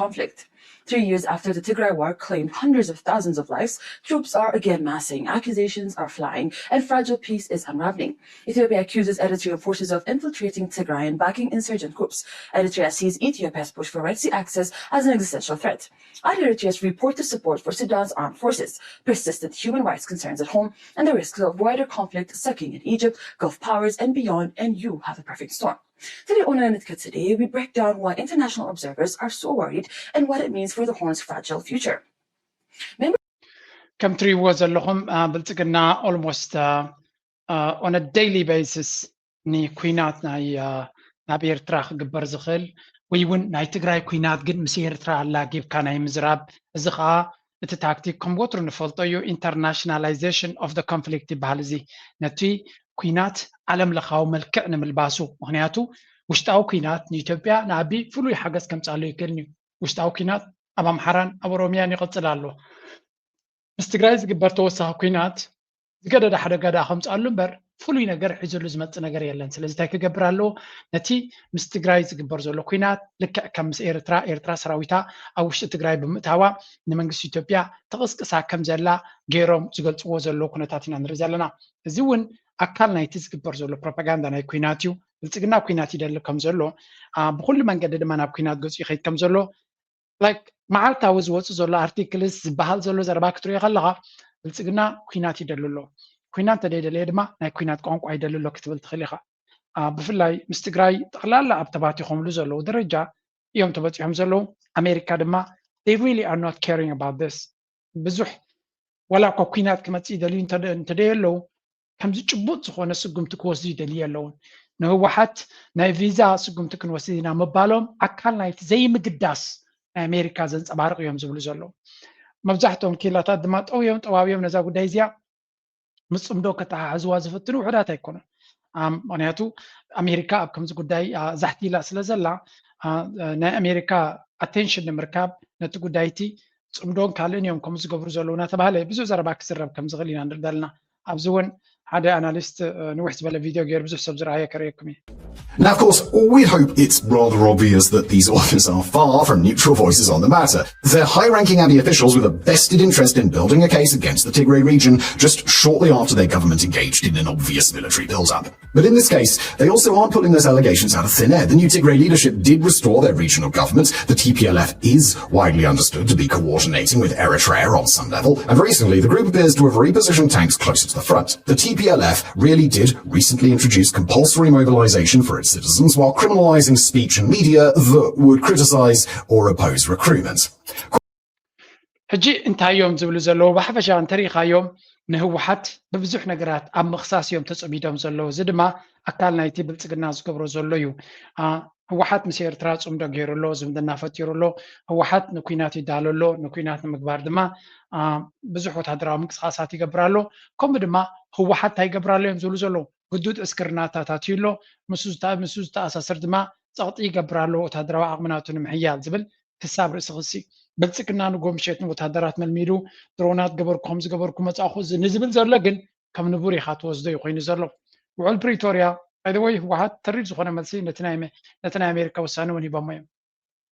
conflict. Three years after the Tigray war claimed hundreds of thousands of lives, troops are again massing, accusations are flying, and fragile peace is unraveling. Ethiopia accuses Eritrean forces of infiltrating Tigray and backing insurgent groups. Eritrea sees Ethiopia's push for Red Sea access as an existential threat. Other Eritrea's report to support for Sudan's armed forces. Persistent human rights concerns at home and the risks of wider conflict sucking in Egypt, Gulf powers, and beyond, and you have a perfect storm. Today on Unlimited Today, we break down why international observers are so worried and what it means for the Horn's fragile future. ከም ትሪእዎ ዘለኹም ብልፅግና almost on a daily basis ንኩናት ናይ ናብ ኤርትራ ክግበር ዝኽእል ወይ እውን ናይ ትግራይ ኩናት ግን ምስ ኤርትራ ኣላጊብካ ናይ ምዝራብ፣ እዚ ከዓ እቲ ታክቲክ ከም ወትሩ ንፈልጦ እዩ፣ internationalization of the conflict ይበሃል። እዚ ነቲ ኩናት ዓለም ለኻዊ መልክዕ ንምልባሱ፣ ምክንያቱ ውሽጣዊ ኩናት ንኢትዮጵያ ንኣቢ ፍሉይ ሓገዝ ከምፃሉ ይክእልን እዩ። ውሽጣዊ ኩናት ኣብ ኣምሓራን ኣብ ኦሮሚያን ይቕፅል ኣሎ። ምስ ትግራይ ዝግበር ተወሳኺ ኩናት ዝገደደ ሓደጋ ደኣ ከምፅኣሉ እምበር ፍሉይ ነገር ሒዝሉ ዝመፅእ ነገር የለን። ስለዚ እንታይ ክገብር ኣለዎ? ነቲ ምስ ትግራይ ዝግበር ዘሎ ኩናት ልክዕ ከም ምስ ኤርትራ፣ ኤርትራ ሰራዊታ ኣብ ውሽጢ ትግራይ ብምእታዋ ንመንግስቲ ኢትዮጵያ ተቕስቅሳ ከም ዘላ ገይሮም ዝገልፅዎ ዘለዉ ኩነታት ኢና ንርኢ ዘለና። እዚ እውን ኣካል ናይቲ ዝግበር ዘሎ ፕሮፓጋንዳ ናይ ኩናት እዩ። ብልፅግና ኩናት ይደሊ ከም ዘሎ፣ ብኩሉ መንገዲ ድማ ናብ ኩናት ገፁ ይኸይድ ከም ዘሎ like መዓልታዊ ዝወፅእ ዘሎ ኣርቲክልስ ዝበሃል ዘሎ ዘረባ ክትሪኦ ከለኻ ብልፅግና ኩናት ይደሊ ኣሎ። ኩናት እንተደይደለየ ድማ ናይ ኩናት ቋንቋ ይደሊ ኣሎ ክትብል ትኽእል ኢኻ። ብፍላይ ምስ ትግራይ ጠቕላላ ኣብ ተባቲኾምሉ ዘለዉ ደረጃ እዮም ተበፂሖም ዘለዉ። ኣሜሪካ ድማ they really are not caring about this። ብዙሕ ዋላ እኳ ኩናት ክመፅእ ይደልዩ እንተደየ ኣለዉ ከምዚ ጭቡጥ ዝኾነ ስጉምቲ ክወስዱ ይደልዩ ኣለውን። ንህወሓት ናይ ቪዛ ስጉምቲ ክንወስድ ኢና ምባሎም ኣካል ናይቲ ዘይምግዳስ ናይ ኣሜሪካ ዘንፀባርቕ እዮም ዝብሉ ዘለዉ። መብዛሕትኦም ኪላታት ድማ ጠውዮም ጠዋብዮም ነዛ ጉዳይ እዚኣ ምስ ፅምዶ ከተሓሕዝዋ ዝፍትኑ ውሑዳት ኣይኮኑን። ምክንያቱ ኣሜሪካ ኣብ ከምዚ ጉዳይ ዛሕቲ ኢላ ስለ ዘላ ናይ ኣሜሪካ ኣቴንሽን ንምርካብ ነቲ ጉዳይ እቲ ፅምዶን ካልእን እዮም ከምኡ ዝገብሩ ዘለዉ እናተባሃለ ብዙሕ ዘረባ ክዝረብ ከም ዝኽእል ኢና ንርኢ ዘለና። ኣብዚ እውን ሓደ ኣናሊስት ንውሕ ዝበለ ቪድዮ ገይሩ ብዙሕ ሰብ ዝረኣየ ከርእየኩም እዩ። Now, of course, we hope it's rather obvious that these authors are far from neutral voices on the matter. They're high-ranking Abiy officials with a vested interest in building a case against the Tigray region just shortly after their government engaged in an obvious military build-up. But in this case, they also aren't pulling those allegations out of thin air. The new Tigray leadership did restore their regional government. The T P L F is widely understood to be coordinating with Eritrea on some level. And recently, the group appears to have repositioned tanks closer to the front. The T P L F really did recently introduce compulsory mobilization for its citizens while criminalizing speech and media that would criticize or oppose recruitment. ሕጂ እንታይ እዮም ዝብሉ ዘለዉ? ብሓፈሻ እንተሪኢኻዮም ንህወሓት ብብዙሕ ነገራት ኣብ ምኽሳስ እዮም ተፀሚዶም ዘለዉ። እዚ ድማ ኣካል ናይቲ ብልፅግና ዝገብሮ ዘሎ እዩ። ህወሓት ምስ ኤርትራ ፅምዶ ገይሩ ኣሎ፣ ዝምድና ፈጢሩ ኣሎ። ህወሓት ንኩናት ይዳሎ ኣሎ። ንኩናት ንምግባር ድማ ብዙሕ ወታደራዊ ምንቅስቃሳት ይገብር ኣሎ። ከምኡ ድማ ህወሓት እንታይ ይገብር ኣሎ እዮም ዝብሉ ዘለዉ? ግዱድ ዕስክርና ኣታታትዩ ኣሎ። ምስ ዝተኣሳስር ድማ ፀቕጢ ይገብር ኣሎ ወታደራዊ ዓቕሚ ናቱ ንምሕያል ዝብል ክሳብ ርእሲ ክሲ። ብልፅግና ንጎ ምሸት ንወታደራት መልሚሉ ድሮናት ገበርኩ ከምዚ ገበርኩ መፃእኹ ንዝብል ዘሎ ግን ከም ንቡር ኢኻ ትወስዶ እዩ ኮይኑ ዘሎ። ውዕል ፕሪቶርያ ባይደወይ ህወሓት ተሪር ዝኾነ መልሲ ነቲ ናይ ኣሜሪካ ውሳነ እውን ሂቦሞ እዮም።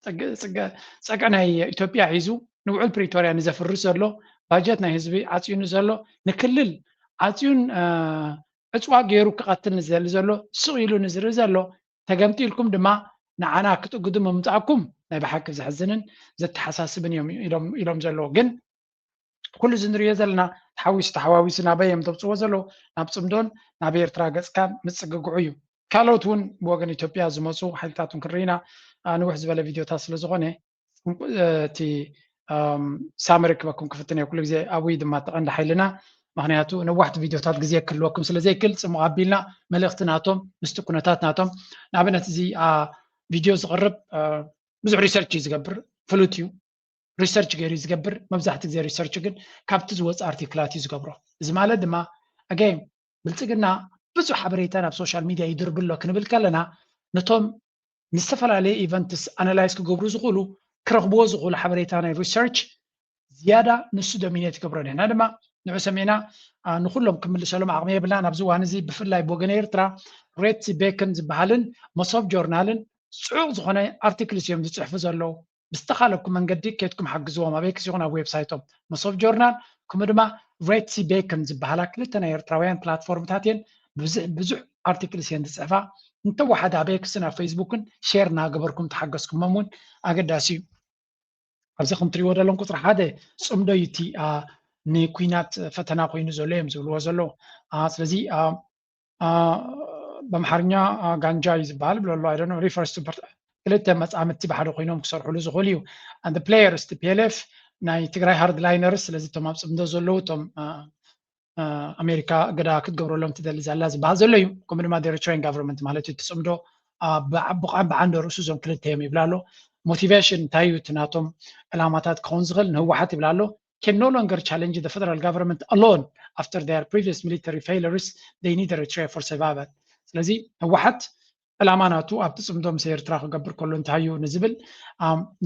ፀግዕ ናይ ኢትዮጵያ ሒዙ ንውዕል ፕሪቶርያ ንዘፍርስ ዘሎ ባጀት ናይ ህዝቢ ዓፅዩኒ ዘሎ ንክልል ዓፅዩን ዕፅዋ ገይሩ ክቐትል ንዝደሊ ዘሎ ስቕ ኢሉ ንዝርኢ ዘሎ ተገምጢልኩም ድማ ንዓና ክትእግዱ ምምፃእኩም ናይ ብሓቂ ዘሕዝንን ዘተሓሳስብን እዮም ኢሎም ዘለዉ። ግን ኩሉ እዚ ንሪኦ ዘለና ተሓዊሱ ተሓዋዊሱ ናበይ እዮም ዘብፅዎ ዘለዉ? ናብ ፅምዶን ናብ ኤርትራ ገፅካን ምፅግግዑ እዩ። ካልኦት እውን ብወገን ኢትዮጵያ ዝመፁ ሓይልታት እውን ክንርኢ ኢና። ንውሕ ዝበለ ቪድዮታት ስለ ዝኾነ እቲ ሳመሪ ክበኩም ክፍትን እየ ኩሉ ግዜ ኣብይ ድማ ተቐንዲ ሓይልና። ምክንያቱ ነዋሕቲ ቪድዮታት ግዜ ክህልወኩም ስለ ዘይክእል ፅሙቕ ኣቢልና መልእኽቲ ናቶም ምስቲ ኩነታት ናቶም ንኣብነት እዚ ቪድዮ ዝቕርብ ብዙሕ ሪሰርች እዩ ዝገብር፣ ፍሉጥ እዩ። ሪሰርች ገይሩ እዩ ዝገብር። መብዛሕቲ ግዜ ሪሰርች ግን ካብቲ ዝወፅ ኣርቲክላት እዩ ዝገብሮ። እዚ ማለት ድማ ኣገይን ብልፅግና ብዙሕ ሓበሬታ ናብ ሶሻል ሚድያ ይድርብሎ ክንብል ከለና ነቶም ንዝተፈላለየ ኢቨንትስ ኣናላይዝ ክገብሩ ዝኽእሉ ክረኽብዎ ዝኽእሉ ሓበሬታ ናይ ሪሰርች ዝያዳ ንሱ ዶሚኔት ይገብሮ። ንሕና ድማ ንዑ ሰሚዕና ንኩሎም ክምልሰሎም ዓቕሚ የብልና። ናብዚ እዋን እዚ ብፍላይ ብወገን ኤርትራ ሬት ቤክን ዝበሃልን መሶብ ጆርናልን ፅዑቕ ዝኾነ ኣርቲክልስ እዮም ዝፅሕፉ ዘለዉ። ብዝተኻለኩም መንገዲ ኬድኩም ሓግዝዎም። ኣበይ ክሲኹን ኣብ ዌብሳይቶም መሶብ ጆርናል ከምኡ ድማ ሬትሲ ቤክን ዝበሃላ ክልተ ናይ ኤርትራውያን ፕላትፎርምታት እየን። ብዙሕ ብዙሕ ኣርቲክልስ እየን ዝፅሕፋ። እንተወሓደ ኣበይ ክስን ኣብ ፌስቡክን ሼር እናገበርኩም ተሓገዝኩሞም እውን ኣገዳሲ እዩ። ኣብዚ ከም ትሪእዎ ዘለኹም ቁፅሪ ሓደ ፅምዶ እዩ እቲ ንኩናት ፈተና ኮይኑ ዘሎ እዮም ዝብልዎ ዘለዉ። ስለዚ በምሓርኛ ጋንጃ እዩ ዝበሃል ብለሎ ኣይደኖ ሪፈርስ ክልተ መፃምድቲ ብሓደ ኮይኖም ክሰርሕሉ ዝኽእሉ እዩ። ፕሌየርስ ቲ ፒ ኤል ኤፍ ናይ ትግራይ ሃርድላይነርስ ስለዚ እቶም ኣብ ፅምዶ ዘለዉ እቶም ኣሜሪካ ገዳ ክትገብረሎም ትደሊ ዘላ ዝበሃል ዘሎ እዩ። ከምኡ ድማ ኤሪትራን ጋቨርንመንት ማለት እዩ። ትፅምዶ ብቋን ብዓንደ ርእሱ እዞም ክልተ እዮም ይብላ ኣሎ። ሞቲቬሽን እንታይ እዩ እቲ ናቶም ዕላማታት ክኸውን ዝኽእል ንህወሓት ይብላ ኣሎ። Can no longer challenge the federal government alone after their previous military failures. They need Eritrea for survival. ስለዚ ህወሓት ዕላማ ናቱ ኣብቲ ፅምዶ ምስ ኤርትራ ክገብር ከሎ እንታይ እዩ ንዝብል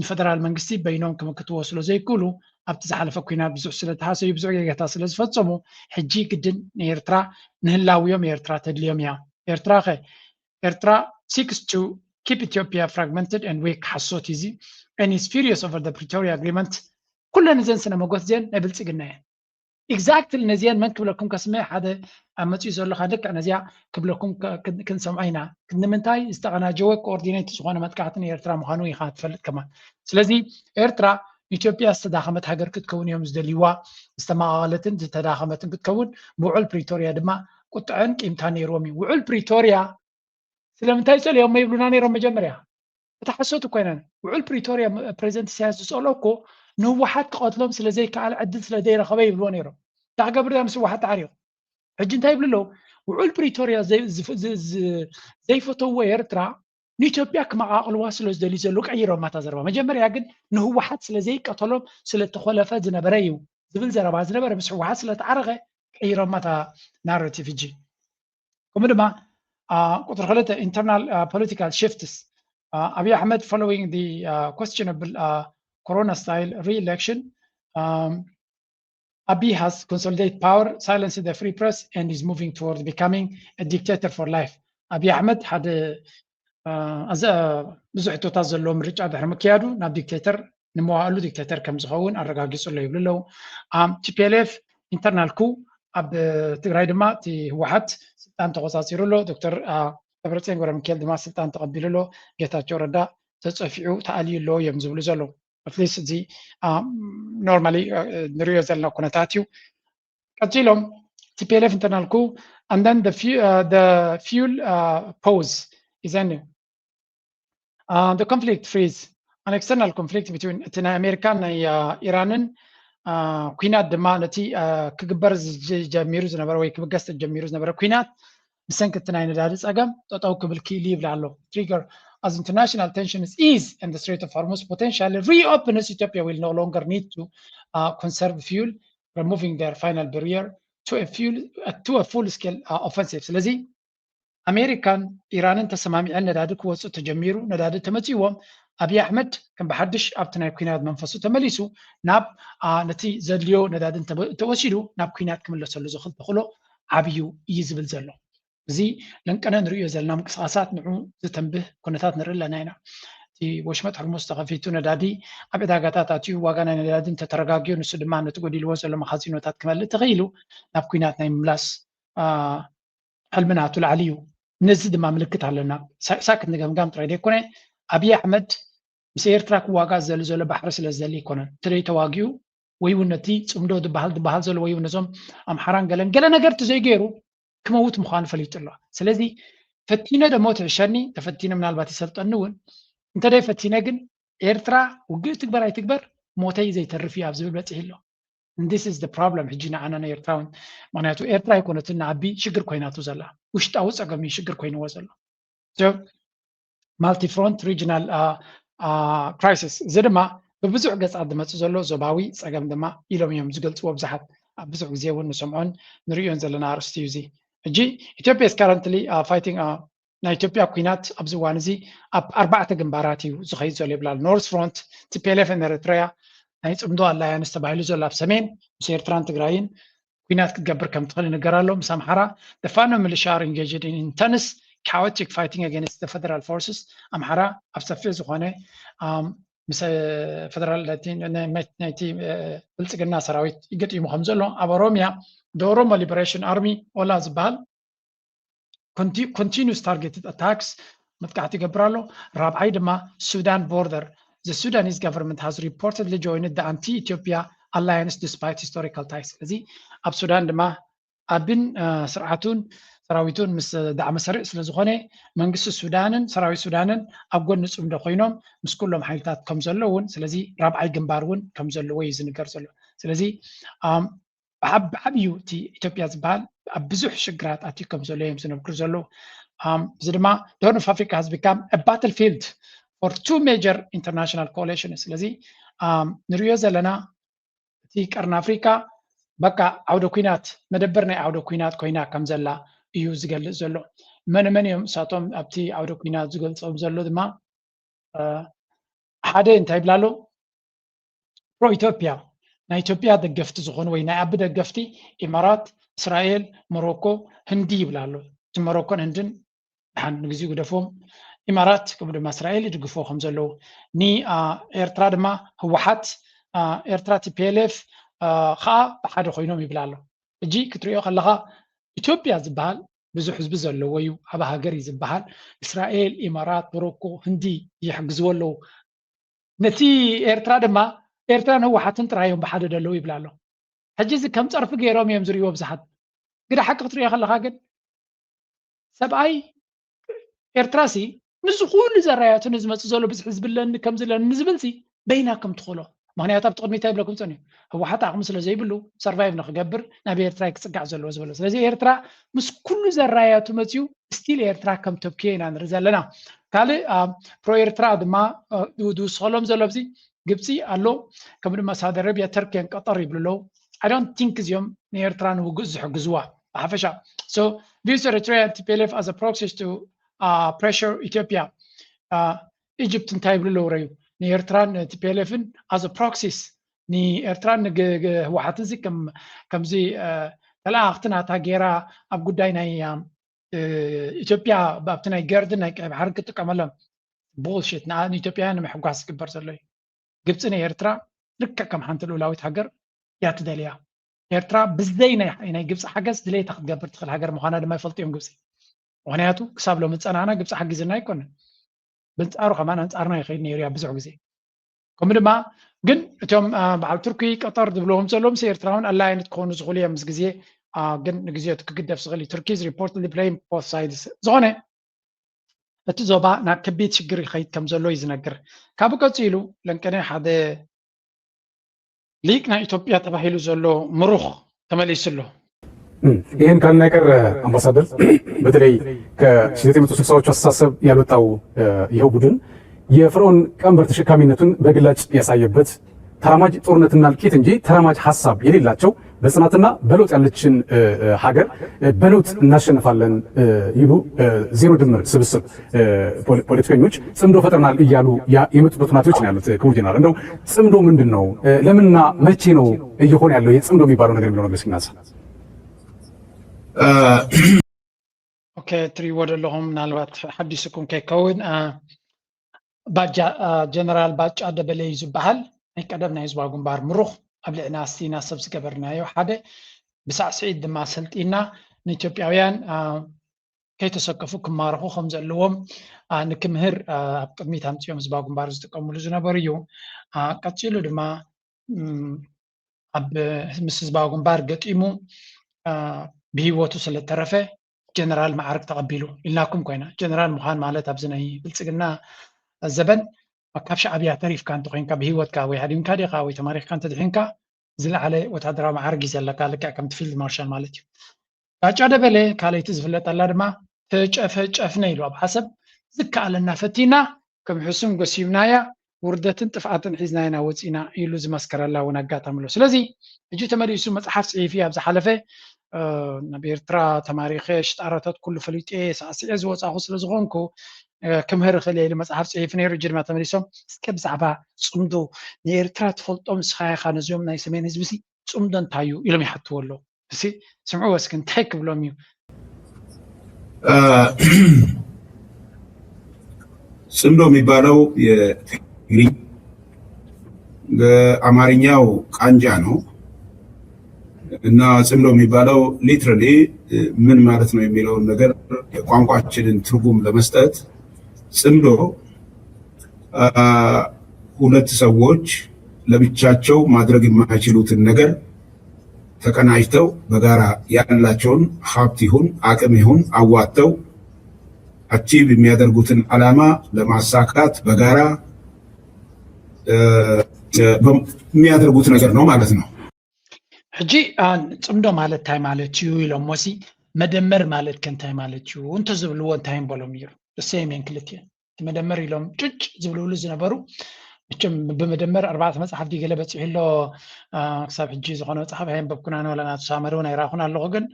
ንፈደራል መንግስቲ በይኖም ክምክትዎ ስለ ዘይክእሉ ኣብቲ ዝሓለፈ ኩናት ብዙሕ ስለ ተሃሰዩ ብዙሕ ጌጋታት ስለ ዝፈፀሙ ሕጂ ግድን ንኤርትራ ንህላውዮም ኤርትራ ተድልዮም እያ። ኤርትራ ከ ኤርትራ seeks to keep Ethiopia fragmented and weak ሓሶት እዩ እዚ and is furious over the Pretoria Agreement። ኩለን እዘን ስነ መጎት እዚአን ናይ ብልፅግና እየን። Exactly ነዚአን መን ክብለኩም ከስምዕ ሓደ ኣብ መፅኡ ዘሎ ልክዕ ነዚኣ ክብለኩም ክንሰምዖ ኢና። ንምንታይ ዝተቐናጀወ ኮኦርዲኔት ዝኾነ መጥቃዕቲ ንኤርትራ ምዃኑ ኢኻ ትፈልጥ ከማን። ስለዚ ኤርትራ ንኢትዮጵያ ዝተዳኸመት ሃገር ክትከውን እዮም ዝደልይዋ። ዝተመቓቐለትን ዝተዳኸመትን ክትከውን ብውዕል ፕሪቶርያ ድማ ቁጥዐን ቂምታ ነይርዎም እዩ። ውዕል ፕሪቶርያ ስለምንታይ ጸልዮሞ ይብሉና ነይሮም መጀመርያ። እቲ ሓሶት እኮ ኣይነን። ውዕል ፕሪቶርያ ፕሬዚደንት ኢሳያስ ዝጸልኦ እኮ ንህወሓት ክቐትሎም ስለ ዘይከኣለ ዕድል ስለ ዘይረኸበ ይብልዎ ነይሮም። እንታይ ክገብር እያ ምስ ህወሓት ተዓሪቑ? ሕጂ እንታይ ይብሉ ኣለዉ? ውዕል ፕሪቶርያ ዘይፈተውዎ ኤርትራ ንኢትዮጵያ ክመቓቕልዋ ስለ ዝደልዩ ዘለዉ ቀይሮማ እታ ዘረባ። መጀመርያ ግን ንህወሓት ስለ ዘይቀተሎም ስለ ተኾለፈ ዝነበረ እዩ ዝብል ዘረባ ዝነበረ ምስ ህወሓት ስለ ተዓረቐ ቀይሮማ እታ ናራቲቭ። ሕጂ ከምኡ ድማ ቁፅሪ ክልተ internal political shifts. Abiy Ahmed following the questionable corona style re-election. Abiy has consolidated power, silenced the free press and is moving toward becoming a dictator for life. ኣቢይ ኣሕመድ ሓደ ብዙሕ ሕቶታት ዘለዎ ምርጫ ድሕሪ ምክያዱ ናብ ዲክቴተር ንመዋእሉ ዲክቴተር ከም ዝኸውን ኣረጋጊጹ ኣሎ ይብሉ ኣለዉ። ቲ ፒ ኤል ኤፍ ኢንተርናል ኩ ኣብ ትግራይ ድማ እቲ ህወሓት ስልጣን ተቆፃፂሩ ኣሎ። ዶክተር ደብረፅዮን ገብረሚካኤል ድማ ስልጣን ተቐቢሉ ኣሎ። ጌታቸው ረዳ ተፀፊዑ ተኣልዩ ኣሎ እዮም ዝብሉ ዘለዉ። ኣትሊስት እዚ ኖርማሊ ንሪኦ ዘለና ኩነታት እዩ። ቀፂሎም ቲ ፒ ኤል ኤፍ ኢንተርናል ኩ and then the fuel pause is ending. The conflict freeze, an external conflict between እቲ ናይ ኣሜሪካን ናይ ኢራንን ኩናት ድማ ነቲ ክግበር ጀሚሩ ዝነበረ ወይ ክብገስ ተጀሚሩ ዝነበረ ኩናት ብሰንኪ እቲ ናይ ነዳዲ ፀገም ጠጠው ክብል ክኢሉ ይብል ኣሎ። Trigger as international tensions ease and the Strait of Hormuz potentially reopens, Ethiopia will no longer need to conserve fuel, removing their final barrier to a full scale offensive. ስለዚ ኣሜሪካን ኢራንን ተሰማሚዐን ነዳዲ ክወፁ ተጀሚሩ። ነዳዲ ተመፂዎም ኣብይ ኣሕመድ ከም ብሓድሽ ኣብቲ ናይ ኩናት መንፈሱ ተመሊሱ ናብ ነቲ ዘድልዮ ነዳዲ ተወሲዱ ናብ ኩናት ክምለሰሉ ዝኽእል ተኽእሎ ዓብዩ እዩ ዝብል ዘሎ። እዚ ለንቀነ ንሪኦ ዘለና ምንቅስቃሳት ንዑ ዝተንብህ ኩነታት ንርኢ ኣለና ኢና። እቲ ወሽመጥ ሕርሙዝ ተኸፊቱ ነዳዲ ኣብ ዕዳጋታት ኣትዩ ዋጋ ናይ ነዳዲ እንተተረጋግዮ ንሱ ድማ ነቲ ጎዲልዎ ዘሎ መኻዚኖታት ክመልእ ተኽኢሉ ናብ ኩናት ናይ ምምላስ ሕልሚ ናቱ ላዕሊ እዩ። ነዚ ድማ ምልክት ኣለና። ሳክት ንገምጋም ጥራይ ዘይኮነ ኣብይ ኣሕመድ ምስ ኤርትራ ክዋጋእ ዝደሊ ዘሎ ባሕሪ ስለ ዝደሊ ኣይኮነን። እንተደይ ተዋጊኡ ወይ እውን ነቲ ፅምዶ ዝበሃል ዝበሃል ዘሎ ወይ እውን ነዞም ኣምሓራን ገለን ገለ ነገር እንተዘይገይሩ ክመውት ምዃኑ ፈሊጡ ኣሎ። ስለዚ ፈቲነ ደሞ ትዕሸኒ ተፈቲነ ምናልባት ይሰልጠኒ እውን እንተደይ ፈቲነ ግን ኤርትራ ውግእ ትግበር ኣይትግበር ሞተይ ዘይተርፍ እዩ ኣብ ዝብል በፂሑ ኣሎ። This is the problem ሕጂ ንዓና ንኤርትራውን ምክንያቱ ኤርትራ ኣይኮነትን ንዓቢ ሽግር ኮይናቱ ዘላ ውሽጣዊ ፀገም እዩ ሽግር ኮይንዎ ዘሎ። Multi front regional crisis እዚ ድማ ብብዙሕ ገፃት ዝመፅእ ዘሎ ዞባዊ ፀገም ድማ ኢሎም እዮም ዝገልፅዎ ብዙሓት ኣብ ብዙሕ ግዜ እውን ንሰምዖን ንሪኦን ዘለና ኣርእስቲ እዩ እዚ። ሕጂ ኢትዮጵያ is currently fighting ናይ ኢትዮጵያ ኩናት ኣብዚ እዋን እዚ ኣብ ኣርባዕተ ግንባራት እዩ ዝኸይድ ዘሎ ይብላ ኣሎ። ኖርዝ ፍሮንት ቲ ፒ ኤል ኤፍ ኤን ኤርትራያ ናይ ፅምዶ ኣላያንስ ተባሂሉ ዘሎ ኣብ ሰሜን ምስ ኤርትራን ትግራይን ኩናት ክትገብር ከም ትኽእል ይንገር ኣሎ። ምስ ኣምሓራ the Fano militia are engaged in intense chaotic fighting against the federal forces. ኣምሓራ ኣብ ሰፊሕ ዝኾነ ምስ ፈደራል ናይቲ ብልፅግና ሰራዊት ይገጥሙ ከም ዘሎ ኣብ ኦሮሚያ ኦሮሞ ሊበሬሽን ኣርሚ ኦላ ዝበሃል continuous targeted attacks መጥቃዕቲ ይገብር ኣሎ። ራብዓይ ድማ ሱዳን ቦርደር the Sudanese government has reportedly joined the anti-Ethiopia alliance despite historical ties። ስለዚ ኣብ ሱዳን ድማ ኣቢን ስርዓቱን ሰራዊቱን ምስ ዳዕመ ሰሪዕ ስለ ዝኾነ መንግስቲ ሱዳንን ሰራዊት ሱዳንን ኣብ ጎኒ ፅምዶ ኮይኖም ምስ ኩሎም ሓይልታት ከም ዘሎ እውን ስለዚ ራብዓይ ግንባር እውን ከም ዘለዎ እዩ ዝንገር ዘሎ። ስለዚ ብዓብዩ እቲ ኢትዮጵያ ዝበሃል ኣብ ብዙሕ ሽግራት ኣትዩ ከም ዘሎ እዮም ዝነግሩ ዘለዉ። እዚ ድማ the Horn of Africa has become a battlefield for two major international coalition። ስለዚ ንሪኦ ዘለና እቲ ቀርኒ ኣፍሪካ በቃ ዓውደ ኩናት መደበር ናይ ዓውደ ኩናት ኮይና ከም ዘላ እዩ ዝገልፅ ዘሎ። መን መን እዮም እሳቶም ኣብቲ ዓውደ ኩናት ዝገልፆም ዘሎ ድማ ሓደ እንታይ ይብላ ኣሎ? ፕሮ ኢትዮጵያ ናይ ኢትዮጵያ ደገፍቲ ዝኾኑ ወይ ናይ ኣቢ ደገፍቲ ኢማራት፣ እስራኤል፣ ሞሮኮ፣ ህንዲ ይብላ ኣሎ። እቲ ሞሮኮን ህንድን ድሓን ንግዚኡ ግደፎም። ኢማራት ከምኡ ድማ እስራኤል ይድግፎ ከም ዘለዉ ንኤርትራ ድማ ህወሓት ኤርትራ ቲፒኤልኤፍ ከዓ ብሓደ ኮይኖም ይብላ ኣሎ። ሕጂ ክትሪኦ ከለካ ኢትዮጵያ ዝበሃል ብዙሕ ህዝቢ ዘለዎ እዩ፣ ዓቢ ሃገር እዩ ዝበሃል። እስራኤል፣ ኢማራት፣ ሞሮኮ፣ ህንዲ ይሕግዝዎ ኣለዉ። ነቲ ኤርትራ ድማ ኤርትራን ህወሓትን ጥራይ እዮም ብሓደ ደለዉ ይብላ ኣሎ። ሕጂ እዚ ከም ጸርፊ ገይሮም እዮም ዝርእይዎ ብዙሓት። ግዳ ሓቂ ክትሪኦ ከለካ ግን ሰብኣይ ኤርትራ ሲ ምስዚ ኩሉ ዘራያቱ ንዝመፅእ ዘሎ ብዝሒ ዝብለኒ ከም ዝለኒ ንዝብል ሲ በይና ከም ትኽእሎ ምክንያቱ ኣብቲ ቅድሚት ይብለኩም ፀንዩ ህወሓት ዓቕሚ ስለ ዘይብሉ ሰርቫይቭ ንክገብር ናብ ኤርትራ ክፅጋዕ ዘለዎ ዝበሎ ስለዚ ኤርትራ ምስ ኩሉ ዘራያቱ መፅዩ ስቲል ኤርትራ ከም ተብክዮ ኢና ንርኢ ዘለና ካልእ ፕሮ ኤርትራ ድማ ዝውስኸሎም ዘሎ ኣብዚ ግብፂ ኣሎ ከም ድማ ሳውዲ ኣረቢያ ተርኪን ቀጠር ይብሉ ኣለዉ I don't think እዚኦም ንኤርትራ ንውግእ ዝሕግዝዋ ብሓፈሻ so views Eritrea and T P L F as a proxies to uh, pressure Ethiopia. Uh, ኢጅፕት እንታይ ይብሉ ኣለዉ ረዩ ንኤርትራን ቲፒኤልኤፍን as a proxies ንኤርትራን ህወሓትን ዚ ከምዚ ተለኣኽቲ ናታ ገይራ ኣብ ጉዳይ ናይ ኢትዮጵያ ኣብቲ ናይ ገርድን ናይ ቀይ ባሕርን ክጥቀመሎም bullshit ንኢትዮጵያውያን ንምሕጓስ ዝግበር ዘሎ እዩ ግብፂ ንኤርትራ ልክዕ ከም ሓንቲ ልኡላዊት ሃገር እያ ትደልያ ኤርትራ ብዘይ ናይ ግብፂ ሓገዝ ድሌታ ክትገብር ትኽእል ሃገር ምዃና ድማ ይፈልጡ እዮም ግብፂ ምክንያቱ ክሳብ ሎሚ ዝፀናዕና ግብፂ ሓጊዝና ኣይኮነን ብንፃሩ ከማን ኣንፃርና ይኸይድ ነይሩ እያ ብዙሕ ግዜ ከምኡ ድማ ግን እቶም በዓል ቱርኪ ቀጠር ዝብለዎም ዘለዎም ሲ ኤርትራውን ኣላይንት ክኾኑ ዝኽእሉ እዮም ምስ ግዜ ግን ንግዜ ክግደፍ ዝኽእል ቱርኪ ሪፖርት ፕሌይንግ ቦት ሳይድስ ዝኾነ እቲ ዞባ ናብ ከቢድ ሽግር ይኸይድ ከም ዘሎ እዩ ዝነግር ካብኡ ቀፂሉ ለንቀነ ሓደ ሊቅ ናይ ኢትዮጵያ ተባሂሉ ዘሎ ምሩኽ ተመሊሱ ኣሎ ይህን ካልናይቀር አምባሳደር በተለይ ከ1960ዎቹ አስተሳሰብ ያልወጣው ይኸው ቡድን የፈርዖን ቀንበር ተሸካሚነቱን በግላጭ ያሳየበት ተራማጅ ጦርነትና እልቂት እንጂ ተራማጅ ሀሳብ የሌላቸው በጽናትና በለውጥ ያለችን ሀገር በለውጥ እናሸንፋለን ይሉ ዜሮ ድምር ስብስብ ፖለቲከኞች ጽምዶ ፈጥረናል እያሉ የመጡበት ሁናቴዎች ነው ያሉት። ክቡር ጀነራል፣ እንደው ጽምዶ ምንድን ነው? ለምንና መቼ ነው እየሆነ ያለው ይሄ ጽምዶ የሚባለው ነገር የሚለው ነገር እስኪ እናንሳ። ኦኬ፣ ትሪዎ ዘለኹም ምናልባት ሓዲስኩም ከይከውን ባጃ ጀነራል ባጫ ደበለ እዩ ዝበሃል። ናይ ቀደም ናይ ህዝባዊ ግንባር ምሩኽ ኣብ ልዕና ኣስቲና ሰብ ዝገበርናዮ ሓደ ብሳዕስዒት ድማ ሰልጢና ንኢትዮጵያውያን ከይተሰከፉ ክማረኹ ከም ዘለዎም ንክምህር ኣብ ቅድሚት ኣምፅኦም ህዝባዊ ግንባር ዝጥቀምሉ ዝነበሩ እዩ። ቀፂሉ ድማ ኣብ ምስ ህዝባዊ ግንባር ገጢሙ ብሂወቱ ስለተረፈ ጀነራል መዓርግ ተቐቢሉ ኢልናኩም ኮይና። ጀነራል ምዃን ማለት ኣብዚ ናይ ብልፅግና ዘበን ካብ ሻዕብያ ተሪፍካ እንተኮይንካ ብሂወትካ ወይ ሃዲምካ ዲኻ ወይ ተማሪኽካ እንተድሒንካ ዝለዓለ ወታደራዊ መዓርግ እዩ ዘለካ ልክዕ ከምቲ ፊልድ ማርሻል ማለት እዩ። ባጫ ደበሌ ካልኣይቲ ዝፍለጠላ ድማ ተጨፈጨፍነ ኢሉ ኣብ ዓሰብ ዝከኣለና ፈቲና ከም ሕሱም ጎሲብናያ ውርደትን ጥፍኣትን ሒዝና ኢና ወፂና ኢሉ ዝመስከረላ እውን ኣጋጣሚ ኣሎ። ስለዚ ሕጂ ተመሊሱ መፅሓፍ ፅሒፊ ኣብ ዝሓለፈ ናብ ኤርትራ ተማሪኸ ሽጣራታት ኩሉ ፈሊጠ ሳዕስዐ ዝወፃኹ ስለዝኾንኩ ክምህር እኽእል እየ ኢሉ መፅሓፍ ፅሒፉ ነይሩ። ሕጂ ድማ ተመሊሶም እስከ ብዛዕባ ፅምዶ ንኤርትራ ትፈልጦም ንስኻ ኢኻ ነዚኦም ናይ ሰሜን ህዝቢ ሲ ፅምዶ እንታይ እዩ ኢሎም ይሓትዎ ኣለዉ። እሲ ስምዑ እስኪ እንታይ ክብሎም እዩ? ጽምዶ የሚባለው የትግርኝ በአማርኛው ቃንጃ ነው እና ጽምዶ የሚባለው literally ምን ማለት ነው የሚለውን ነገር የቋንቋችንን ትርጉም ለመስጠት ጽምዶ ሁለት ሰዎች ለብቻቸው ማድረግ የማይችሉትን ነገር ተቀናጅተው በጋራ ያላቸውን ሀብት ይሁን አቅም ይሁን አዋጥተው achieve የሚያደርጉትን ዓላማ ለማሳካት በጋራ የሚያደርጉት ነገር ነው ማለት ነው። ሕጂ ጽምዶ ማለት እንታይ ማለት እዩ ኢሎሞሲ መደመር ማለት ከ እንታይ ማለት እዩ እንተዝብልዎ እንታይ ምበሎም ነይሩ? ሰሜን ክልቲኤን እቲ መደመር ኢሎም ጭጭ ዝብልብሉ ዝነበሩ። መቸም ብመደመር ኣርባዕተ መፅሓፍ ድዩ ገለ በፂሑ ኣሎ። ክሳብ ሕጂ ዝኾነ መፅሓፍ ኣየንበብኩናን ወላ ናቱ ሳመሪ እውን ኣይረኣኹን ኣለኹ። ግን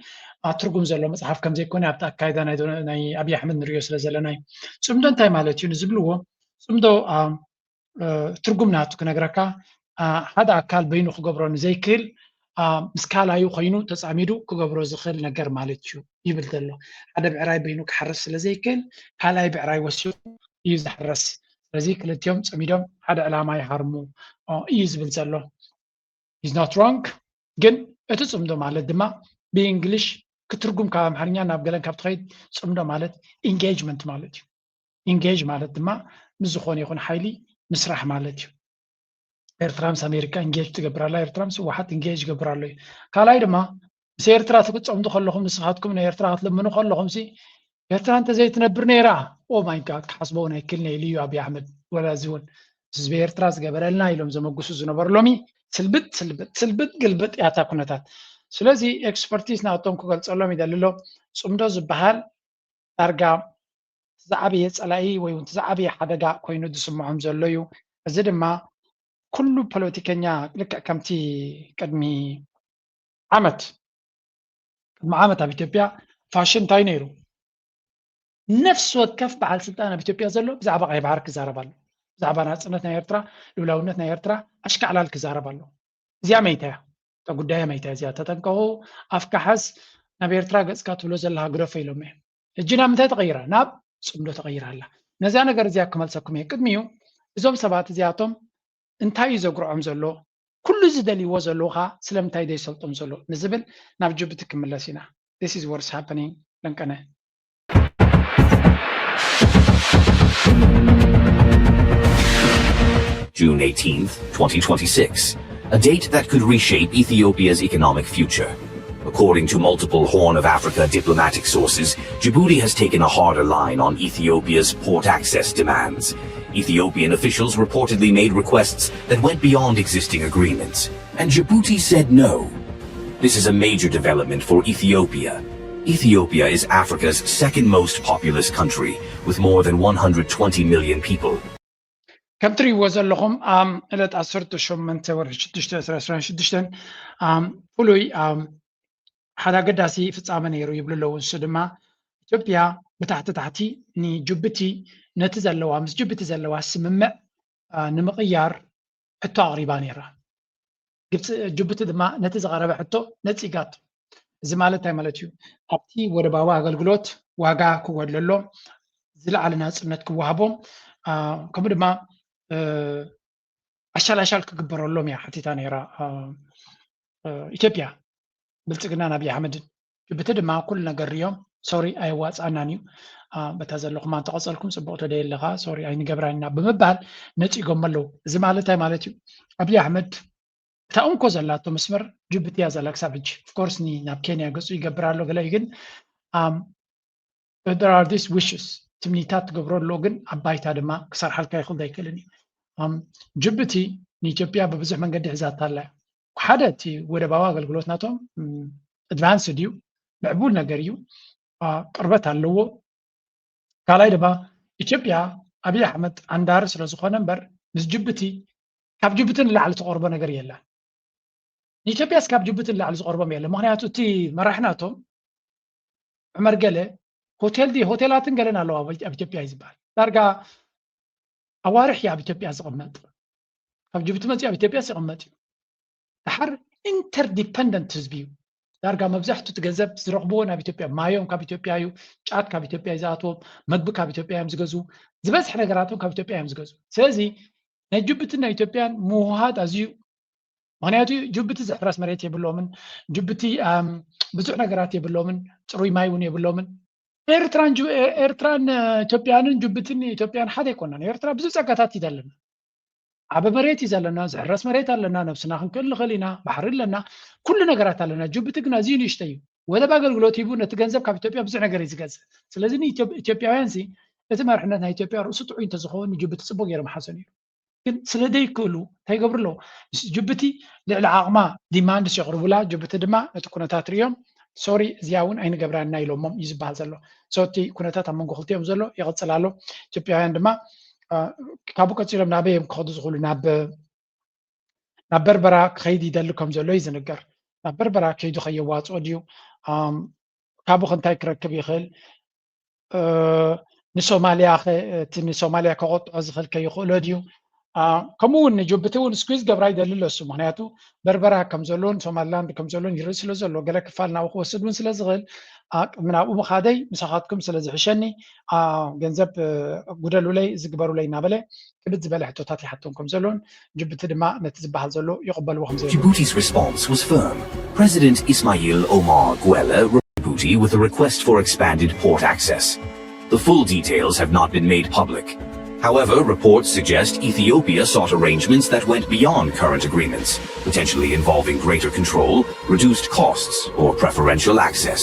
ትርጉም ዘሎ መፅሓፍ ከም ዘይኮነ ኣብቲ ኣካይዳ ናይ ኣብይ ኣሕመድ ንሪኦ ስለ ዘለና እዩ። ፅምዶ እንታይ ማለት እዩ ንዝብልዎ፣ ፅምዶ ትርጉም ናቱ ክነግረካ፣ ሓደ ኣካል በይኑ ክገብሮ ንዘይክእል ምስ ካልኣዩ ኮይኑ ተፃሚዱ ክገብሮ ዝኽእል ነገር ማለት እዩ ይብል ዘሎ። ሓደ ብዕራይ በይኑ ክሓርስ ስለ ዘይክእል ካልኣይ ብዕራይ ወሲኹ እዩ ዝሕረስ። ስለዚ ክልቲኦም ፀሚዶም ሓደ ዕላማ ይሃርሙ እዩ ዝብል ዘሎ። He's not wrong። ግን እቲ ፅምዶ ማለት ድማ ብእንግሊሽ ክትርጉም ካብ ኣምሓርኛ ናብ ገለን ካብ ትኸይድ ፅምዶ ማለት engagement ማለት እዩ። Engage ማለት ድማ ምስ ዝኾነ ይኹን ሓይሊ ምስራሕ ማለት እዩ። ኤርትራ ምስ ኣሜሪካ engage ትገብር ኣላ፣ ኤርትራ ምስ ህወሓት engage ይገብር ኣሎ እዩ። ካልኣይ ድማ ምስ ኤርትራ ክትፀምዱ ከለኹም ንስኻትኩም ንኤርትራ ክትልምኑ ከለኹም ሲ ኤርትራ እንተዘይትነብር ነይራ oh my God ክሓስቦ እውን ኣይክእልን ኢሉ እዩ ኣብይ ኣሕመድ። ወላ እዚ እውን ህዝቢ ኤርትራ ዝገበረልና ኢሎም ዘመጉሱ ዝነበሩ ሎሚ ስልብጥ ስልብጥ ስልብጥ ግልብጥ ያታ ኩነታት። ስለዚ expertise ናቶም ክገልፀሎም ይደሊ ኣሎ። ፅምዶ ዝበሃል ዳርጋ ዝዓበየ ፀላኢ ወይ እውን ዝዓበየ ሓደጋ ኮይኑ ዝስምዖም ዘሎ እዩ። እዚ ድማ ኩሉ ፖለቲከኛ ልክዕ ከምቲ ቅድሚ ዓመት ቅድሚ ዓመት ኣብ ኢትዮጵያ ፋሽን እንታይ ነይሩ? ነፍሲ ወከፍ በዓል ስልጣን ኣብ ኢትዮጵያ ዘሎ ብዛዕባ ቀይ ባሕሪ ክዛረብ ኣሎ። ብዛዕባ ናፅነት ናይ ኤርትራ፣ ልኡላውነት ናይ ኤርትራ ኣሽካዕላል ክዛረብ ኣሎ። እዚኣ መይታ እያ። እታ ጉዳያ መይታ እያ። እዚኣ ተጠንቀቑ። ኣፍ ካሓስ ናብ ኤርትራ ገፅካ ትብሎ ዘለኻ ግደፎ ኢሎም እዮም። ሕጂ ናብ ምንታይ ተቐይራ? ናብ ፅምዶ ተቐይራ ኣላ። ነዚኣ ነገር እዚኣ ክመልሰኩም እየ። ቅድሚኡ እዞም ሰባት እዚኣቶም እንታይ እዩ ዘጉርዖም ዘሎ? ኩሉ ዝደልይዎ ዘለዉ ኸዓ ስለምንታይ ዘይሰልጦም ዘሎ ንዝብል ናብ ጅቡቲ ክምለስ ኢና። This is what's happening ለንቀነ። June eighteenth, twenty twenty-six, a date that could reshape Ethiopia's economic future. According to multiple Horn of Africa diplomatic sources, Djibouti has taken a harder line on Ethiopia's port access demands. Ethiopian officials reportedly made requests that went beyond existing agreements, and Djibouti said no. This is a major development for Ethiopia. Ethiopia is Africa's second most populous country, with more than one hundred twenty million people. ከም ትሪእዎ ዘለኹም ኣም ዕለት ዓሰርተ ሸሞንተ ወርሒ ሽዱሽተ ዕስራ ዕስራን ሽዱሽተን ኣም ፍሉይ ኣም ሓደ ኣገዳሲ ፍጻመ ነይሩ ይብሉ ኣለዉ። ንሱ ድማ ኢትዮጵያ ብታሕቲ ታሕቲ ንጅቡቲ ነቲ ዘለዋ ምስ ጅቡቲ ዘለዋ ስምምዕ ንምቕያር ሕቶ ኣቕሪባ ነይራ። ግብፂ ጅቡቲ ድማ ነቲ ዝቐረበ ሕቶ ነፂጋቶ። እዚ ማለት እንታይ ማለት እዩ? ኣብቲ ወደባዊ ኣገልግሎት ዋጋ ክጎድለሎ ዝለዓለ ናፅነት ክወሃቦም ከምኡ ድማ ኣሻላሻል ክግበረሎም እያ ሓቲታ ነይራ ኢትዮጵያ። ብልፅግናን ኣብይ ኣሕመድን ጅቡቲ ድማ ኩሉ ነገር ሪኦም ሶሪ ኣየዋፅኣናን እዩ በታ ዘለኹማ እንተቐፀልኩም ፅቡቕ ተደየ ኣለኻ ሶሪ ኣይንገብራን ኢና ብምባል ነፂጎም ኣለዉ። እዚ ማለት እንታይ ማለት እዩ? ኣብይ ኣሕመድ እታ እንኮ ዘላቶ መስመር ጅቡቲ እያ ዘላ ክሳብ ሕጂ። Of course ኒ ናብ ኬንያ ገፁ ይገብር ኣሎ ገለ እዩ ግን there are these wishes ትምኒታት ትገብሮ ኣሎ ግን ኣብ ባይታ ድማ ክሰርሓልካ ይኽእል ኣይክእልን እዩ። ጅቡቲ ንኢትዮጵያ ብብዙሕ መንገዲ ሒዛታ ኣላ። ሓደ እቲ ወደባዊ ኣገልግሎት ናቶም advanced እዩ፣ ምዕቡል ነገር እዩ፣ ቅርበት ኣለዎ። ካልኣይ ድማ ኢትዮጵያ ኣብይ ኣሕመድ ዓንዳሪ ስለ ዝኾነ እምበር ምስ ጅቡቲ ካብ ጅቡቲ ንላዕሊ ትቐርቦ ነገር የለን። ንኢትዮጵያስ ካብ ጅቡቲ ንላዕሊ ዝቐርቦም የለን። ምክንያቱ እቲ መራሒ ናቶም ዑመር ገለ ሆቴል ድዩ ሆቴላትን ገለን ኣለዋ ኣብ ኢትዮጵያ እዩ ዝበሃል። ዳርጋ ኣዋርሕ እዩ ኣብ ኢትዮጵያ ዝቕመጥ። ካብ ጅቡቲ መፅኡ ኣብ ኢትዮጵያ ይቕመጥ እዩ። ድሓር interdependent ህዝቢ እዩ። ዳርጋ መብዛሕቱ እቲ ገንዘብ ዝረኽብዎ ናብ ኢትዮጵያ፣ ማዮም ካብ ኢትዮጵያ እዩ፣ ጫት ካብ ኢትዮጵያ እዩ ዝኣትዎም፣ መግቢ ካብ ኢትዮጵያ እዮም ዝገዝኡ፣ ዝበዝሕ ነገራቶም ካብ ኢትዮጵያ እዮም ዝገዝኡ። ስለዚ ናይ ጅቡትን ናይ ኢትዮጵያን ምውሃድ ኣዝዩ፣ ምክንያቱ ጅቡቲ ዝሕረስ መሬት የብሎምን። ጅቡቲ ብዙሕ ነገራት የብሎምን፣ ፅሩይ ማይ እውን የብሎምን። ኤርትራን ኤርትራን ኢትዮጵያንን ጅቡትን ኢትዮጵያን ሓደ ኣይኮናን። ኤርትራ ብዙሕ ፀጋታት እዩ ዘለና። ዓበ መሬት እዩ ዘለና፣ ዝሕረስ መሬት ኣለና፣ ነብስና ክንክእል ንኽእል ኢና፣ ባሕሪ ኣለና፣ ኩሉ ነገራት ኣለና። ጅቡቲ ግን ኣዝዩ ንእሽተይ እዩ። ወደብ ኣገልግሎት ሂቡ ነቲ ገንዘብ ካብ ኢትዮጵያ ብዙሕ ነገር እዩ ዝገዝእ። ስለዚ ኢትዮጵያውያን ሲ እቲ መርሕነት ናይ ኢትዮጵያ ርእሱ ጥዑይ እንተዝኸውን ንጅቡቲ ፅቡቅ ገይሮም ሓሰኑ እዩ። ግን ስለ ዘይክእሉ እንታይ ይገብሩ ኣለዉ? ጅቡቲ ልዕሊ ዓቕማ ዲማንድ የቕርቡላ። ጅቡቲ ድማ ነቲ ኩነታት ሪኦም ሶሪ እዚኣ እውን ኣይንገብራና ኢሎሞም እዩ ዝበሃል ዘሎ። So እቲ ኩነታት ኣብ መንጎ ክልቲኦም ዘሎ ይቕፅል ኣሎ። ኢትዮጵያውያን ድማ ካብኡ ቀፂሎም ናበይ እዮም ክኸዱ ዝኽእሉ? ናብ በርበራ ክኸይድ ይደሊ ከም ዘሎ እዩ ዝንገር። ናብ በርበራ ከይዱ ከየዋፅኦ ድዩ? ካብኡ እንታይ ክረክብ ይኽእል? ንሶማልያ እቲ ንሶማልያ ከቆጥዖ ዝኽእል ከይኽእሎ ድዩ? ከምኡ እውን ንጅቡቲ እውን ስኩዝ ገብራ ይደሊ ኣለሱ። ምክንያቱ በርበራ ከም ዘሎን ሶማሊላንድ ከም ዘሎን ይርኢ ስለ ዘሎ ገለ ክፋል ናብኡ ክወስድ እውን ስለ ዝኽእል ናብኡ ምኻደይ ምሳኻትኩም ስለ ዝሕሸኒ ገንዘብ ጉደሉለይ ዝግበሩለይ እናበለ ክብድ ዝበለ ሕቶታት ይሓቶም ከም ዘሎን ጅቡቲ ድማ ነቲ ዝበሃል ዘሎ ይቕበልዎ ከም ዘየሎ Djibouti's response was firm. President Ismail Omar Guelleh Djibouti with a request for expanded port access. The full details have not been made public. However, reports suggest Ethiopia sought arrangements that went beyond current agreements, potentially involving greater control, reduced costs, or preferential access.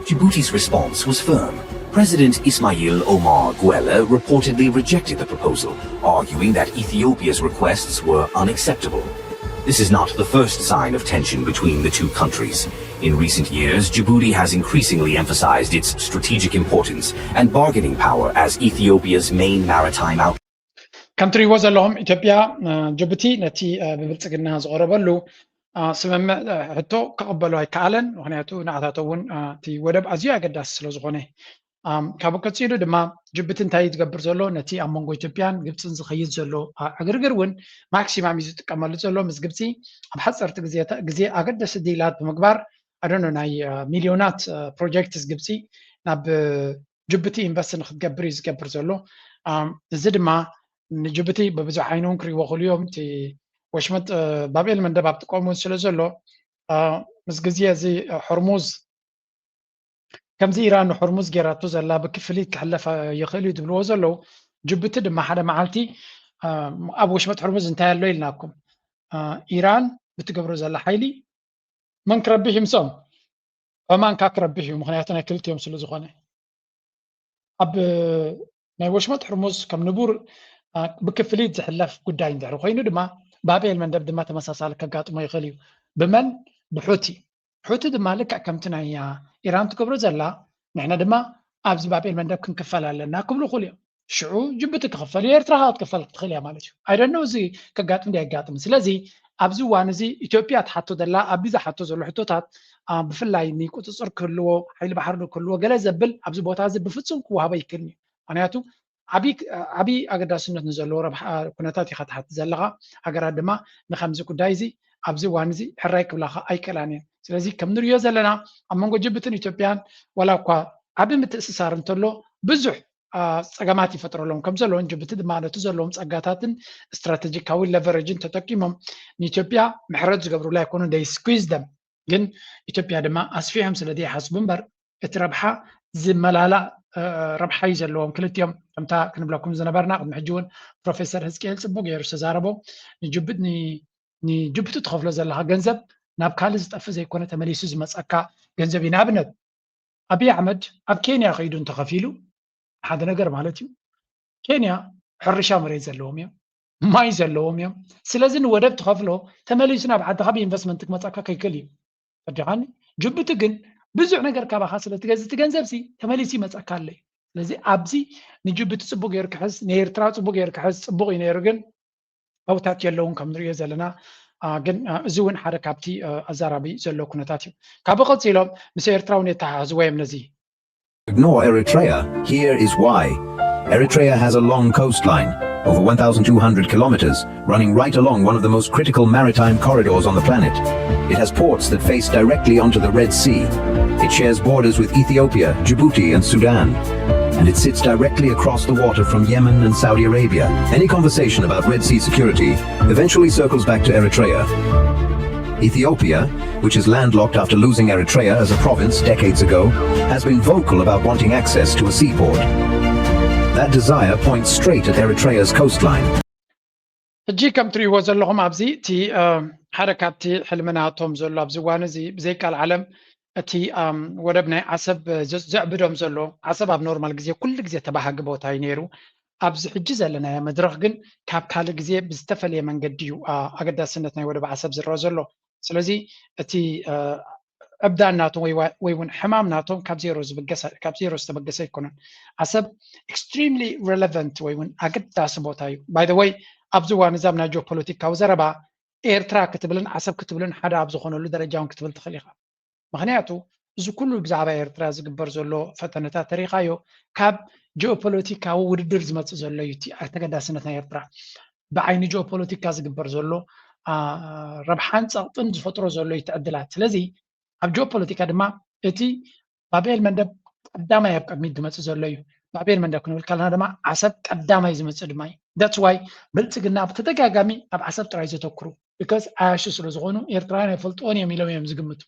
Djibouti's response was firm. President Ismail Omar Guelleh reportedly rejected the proposal, arguing that Ethiopia's requests were unacceptable. This is not the first sign of tension between the two countries. In recent years, Djibouti has increasingly emphasized its strategic importance and bargaining power as Ethiopia's main maritime outlet. ከም ትሪእዎ ዘለኹም ኢትዮጵያ ጅቡቲ ነቲ ብብልፅግና ዝቐረበሉ ስምምዕ ሕቶ ክቕበሎ ኣይከኣለን። ምክንያቱ ንኣታቶ እውን እቲ ወደብ ኣዝዩ ኣገዳሲ ስለ ዝኾነ ካብኡ ቀፂሉ ድማ ጅቡቲ እንታይ እዩ ዝገብር ዘሎ? ነቲ ኣብ መንጎ ኢትዮጵያን ግብፅን ዝኸይድ ዘሎ ዕግርግር እውን ማክሲማም እዩ ዝጥቀመሉ ዘሎ። ምስ ግብፂ ኣብ ሓፀርቲ ግዜ ኣገደሲ ዲላት ብምግባር ኣደኖ ናይ ሚሊዮናት ፕሮጀክትስ ግብፂ ናብ ጅቡቲ ኢንቨስት ንክትገብር እዩ ዝገብር ዘሎ። እዚ ድማ ንጅቡቲ ብብዙሕ ዓይኖም ክሪእዎ ክእሉ እዮም። እቲ ወሽመጥ ባብኤል መንደብ ኣብ ጥቆም እውን ስለ ዘሎ ምስ ግዜ እዚ ሕርሙዝ ከምዚ ኢራን ንሕርሙዝ ጌራቶ ዘላ ብክፍሊት ክሕለፍ ይኽእል እዩ ዝብልዎ ዘለዉ። ጅቡቲ ድማ ሓደ መዓልቲ ኣብ ወሽመጥ ሕርሙዝ እንታይ ኣሎ ኢልናኩም። ኢራን ብትገብሮ ዘላ ሓይሊ መን ክረብሕ እዩ? ምስኦም ዖማን ካ ክረብሕ እዩ። ምክንያቱ ናይ ክልቲኦም ስለ ዝኾነ ኣብ ናይ ወሽመጥ ሕርሙዝ ከም ንቡር ብክፍሊት ዝሕለፍ ጉዳይ እንድሕር ኮይኑ ድማ ባብኤል መንደብ ድማ ተመሳሳሊ ከጋጥሞ ይኽእል እዩ። ብመን? ብሑቲ። ሑቲ ድማ ልክዕ ከምቲ ናይ ኢራን ትገብሮ ዘላ ንሕና ድማ ኣብዚ ባብኤል መንደብ ክንክፈል ኣለና ክብሉ ይኽእሉ እዮም። ሽዑ ጅቡቲ ክኽፈል እዩ፣ ኤርትራ ከዓ ክትክፈል ክትኽእል እያ ማለት እዩ። ኣይደኖ እዚ ከጋጥም ዲ ኣይጋጥም። ስለዚ ኣብዚ እዋን እዚ ኢትዮጵያ ትሓቶ ዘላ ኣብዚ ዝሓቶ ዘሎ ሕቶታት ብፍላይ ንቁፅፅር ክህልዎ ሓይሊ ባሕሪ ክህልዎ ገለ ዘብል ኣብዚ ቦታ እዚ ብፍፁም ክወሃቦ ይክእል እዩ። ምክንያቱ ዓብዪ ኣገዳስነት ንዘለዎ ኩነታት ኢኻ ትሓቲ ዘለኻ። ሃገራት ድማ ንከምዚ ጉዳይ እዚ ኣብዚ እዋን እዚ ሕራይ ክብላኻ ኣይክእላን እየን። ስለዚ ከም ንሪኦ ዘለና ኣብ መንጎ ጅቡትን ኢትዮጵያን ዋላ እኳ ዓቢ ምትእስሳር እንተሎ ብዙሕ ፀገማት ይፈጥረሎም ከም ዘለውን ጅቡቲ ድማ ነቲ ዘለዎም ፀጋታትን ስትራቴጂካዊ ለቨረጅን ተጠቂሞም ንኢትዮጵያ ምሕረት ዝገብሩላ ኣይኮኑን። They squeeze them። ግን ኢትዮጵያ ድማ ኣስፊሖም ስለ ዘይሓስቡ እምበር እቲ ረብሓ ዝመላላእ ረብሓ እዩ ዘለዎም ክልቲኦም። ከምታ ክንብለኩም ዝነበርና ቅድሚ ሕጂ እውን ፕሮፌሰር ህዝቅኤል ፅቡቅ ገይሩ ዝተዛረቦ ንጅቡቲ ትኸፍሎ ዘለካ ገንዘብ ናብ ካልእ ዝጠፍእ ዘይኮነ ተመሊሱ ዝመፀካ ገንዘብ እዩ። ንኣብነት ኣብይ ኣሕመድ ኣብ ኬንያ ከይዱ እንተኸፊሉ ሓደ ነገር ማለት እዩ። ኬንያ ሕርሻ መሬት ዘለዎም እዮም፣ ማይ ዘለዎም እዮም። ስለዚ ንወደብ ትኸፍሎ ተመሊሱ ናብ ዓድኻ ብኢንቨስትመንት ክመፀካ ከይክእል እዩ። ተረዲኻኒ? ጅቡቲ ግን ብዙሕ ነገር ካባኻ ስለ ትገዝእ እቲ ገንዘብ ሲ ተመሊሱ ይመፀካ ኣሎ እዩ። ስለዚ ኣብዚ ንጅቡቲ ፅቡቅ ገይሩ ክሕዝ ንኤርትራ ፅቡቅ ገይሩ ክሕዝ ፅቡቅ እዩ ነይሩ። ግን ኣብታት የለውን ከም ንሪኦ ዘለና። ግን እዚ እውን ሓደ ካብቲ ኣዛራቢ ዘሎ ኩነታት እዩ። ካብኡ ቀፂሎም ምስ ኤርትራ እውን የተሓሕዝዎ እዮም ነዚ Ignore Eritrea, here is why. Eritrea has a long coastline, over one thousand two hundred kilometers, running right along one of the most critical maritime corridors on the planet. It has ports that face directly onto the Red Sea. It shares borders with Ethiopia, Djibouti, and Sudan. and it sits directly across the water from Yemen and Saudi Arabia. Any conversation about Red Sea security eventually circles back to Eritrea. Ethiopia, which is landlocked after losing Eritrea as a province decades ago, has been vocal about wanting access to a seaport. That desire points straight at Eritrea's coastline. ሕጂ ከም ትርእይዎ ዘለኹም ኣብዚ እቲ ሓደ ካብቲ ሕልምናቶም ዘሎ ኣብዚ እዋን እዚ ብዘይ ቃል ዓለም እቲ ወደብ ናይ ዓሰብ ዘዕብዶም ዘሎ፣ ዓሰብ ኣብ ኖርማል ግዜ ኩሉ ግዜ ተባሃጊ ቦታ እዩ ነይሩ። ኣብዚ ሕጂ ዘለናዮ መድረኽ ግን ካብ ካልእ ግዜ ብዝተፈለየ መንገዲ እዩ ኣገዳስነት ናይ ወደብ ዓሰብ ዝረአ ዘሎ። ስለዚ እቲ ዕብዳን ናቶም ወይ እውን ሕማም ናቶም ካብ ዜሮ ዝተበገሰ ኣይኮነን። ዓሰብ extremely relevant ወይ እውን ኣገዳሲ ቦታ እዩ። By the way፣ ኣብዚ እዋን እዚ ኣብ ናይ ጂኦፖለቲካዊ ዘረባ ኤርትራ ክትብልን ዓሰብ ክትብልን ሓደ ኣብ ዝኾነሉ ደረጃ እውን ክትብል ትኽእል ኢኻ። ምኽንያቱ እዚ ኩሉ ብዛዕባ ኤርትራ ዝግበር ዘሎ ፈተነታት ተሪኻዮ ካብ ጂኦፖለቲካዊ ውድድር ዝመፅእ ዘሎ እዩ። እቲ ተገዳስነት ናይ ኤርትራ ብዓይኒ ጂኦፖለቲካ ዝግበር ዘሎ ረብሓን ፀቕጥን ዝፈጥሮ ዘሎ እዩ እቲ ዕድላት። ስለዚ ኣብ ጂኦፖለቲካ ድማ እቲ ባብኤል መንደብ ቀዳማይ ኣብ ቅድሚት ዝመፅእ ዘሎ እዩ። ባብኤል መንደብ ክንብል ከለና ድማ ዓሰብ ቀዳማይ ዝመፅእ ድማ እዩ። That's why ብልፅግና ብተደጋጋሚ ኣብ ዓሰብ ጥራይ ዘተኩሩ፣ because ዓያሹ ስለ ዝኾኑ ኤርትራውያን ኣይፈልጥዎን እዮም ኢሎም እዮም ዝግምቱ።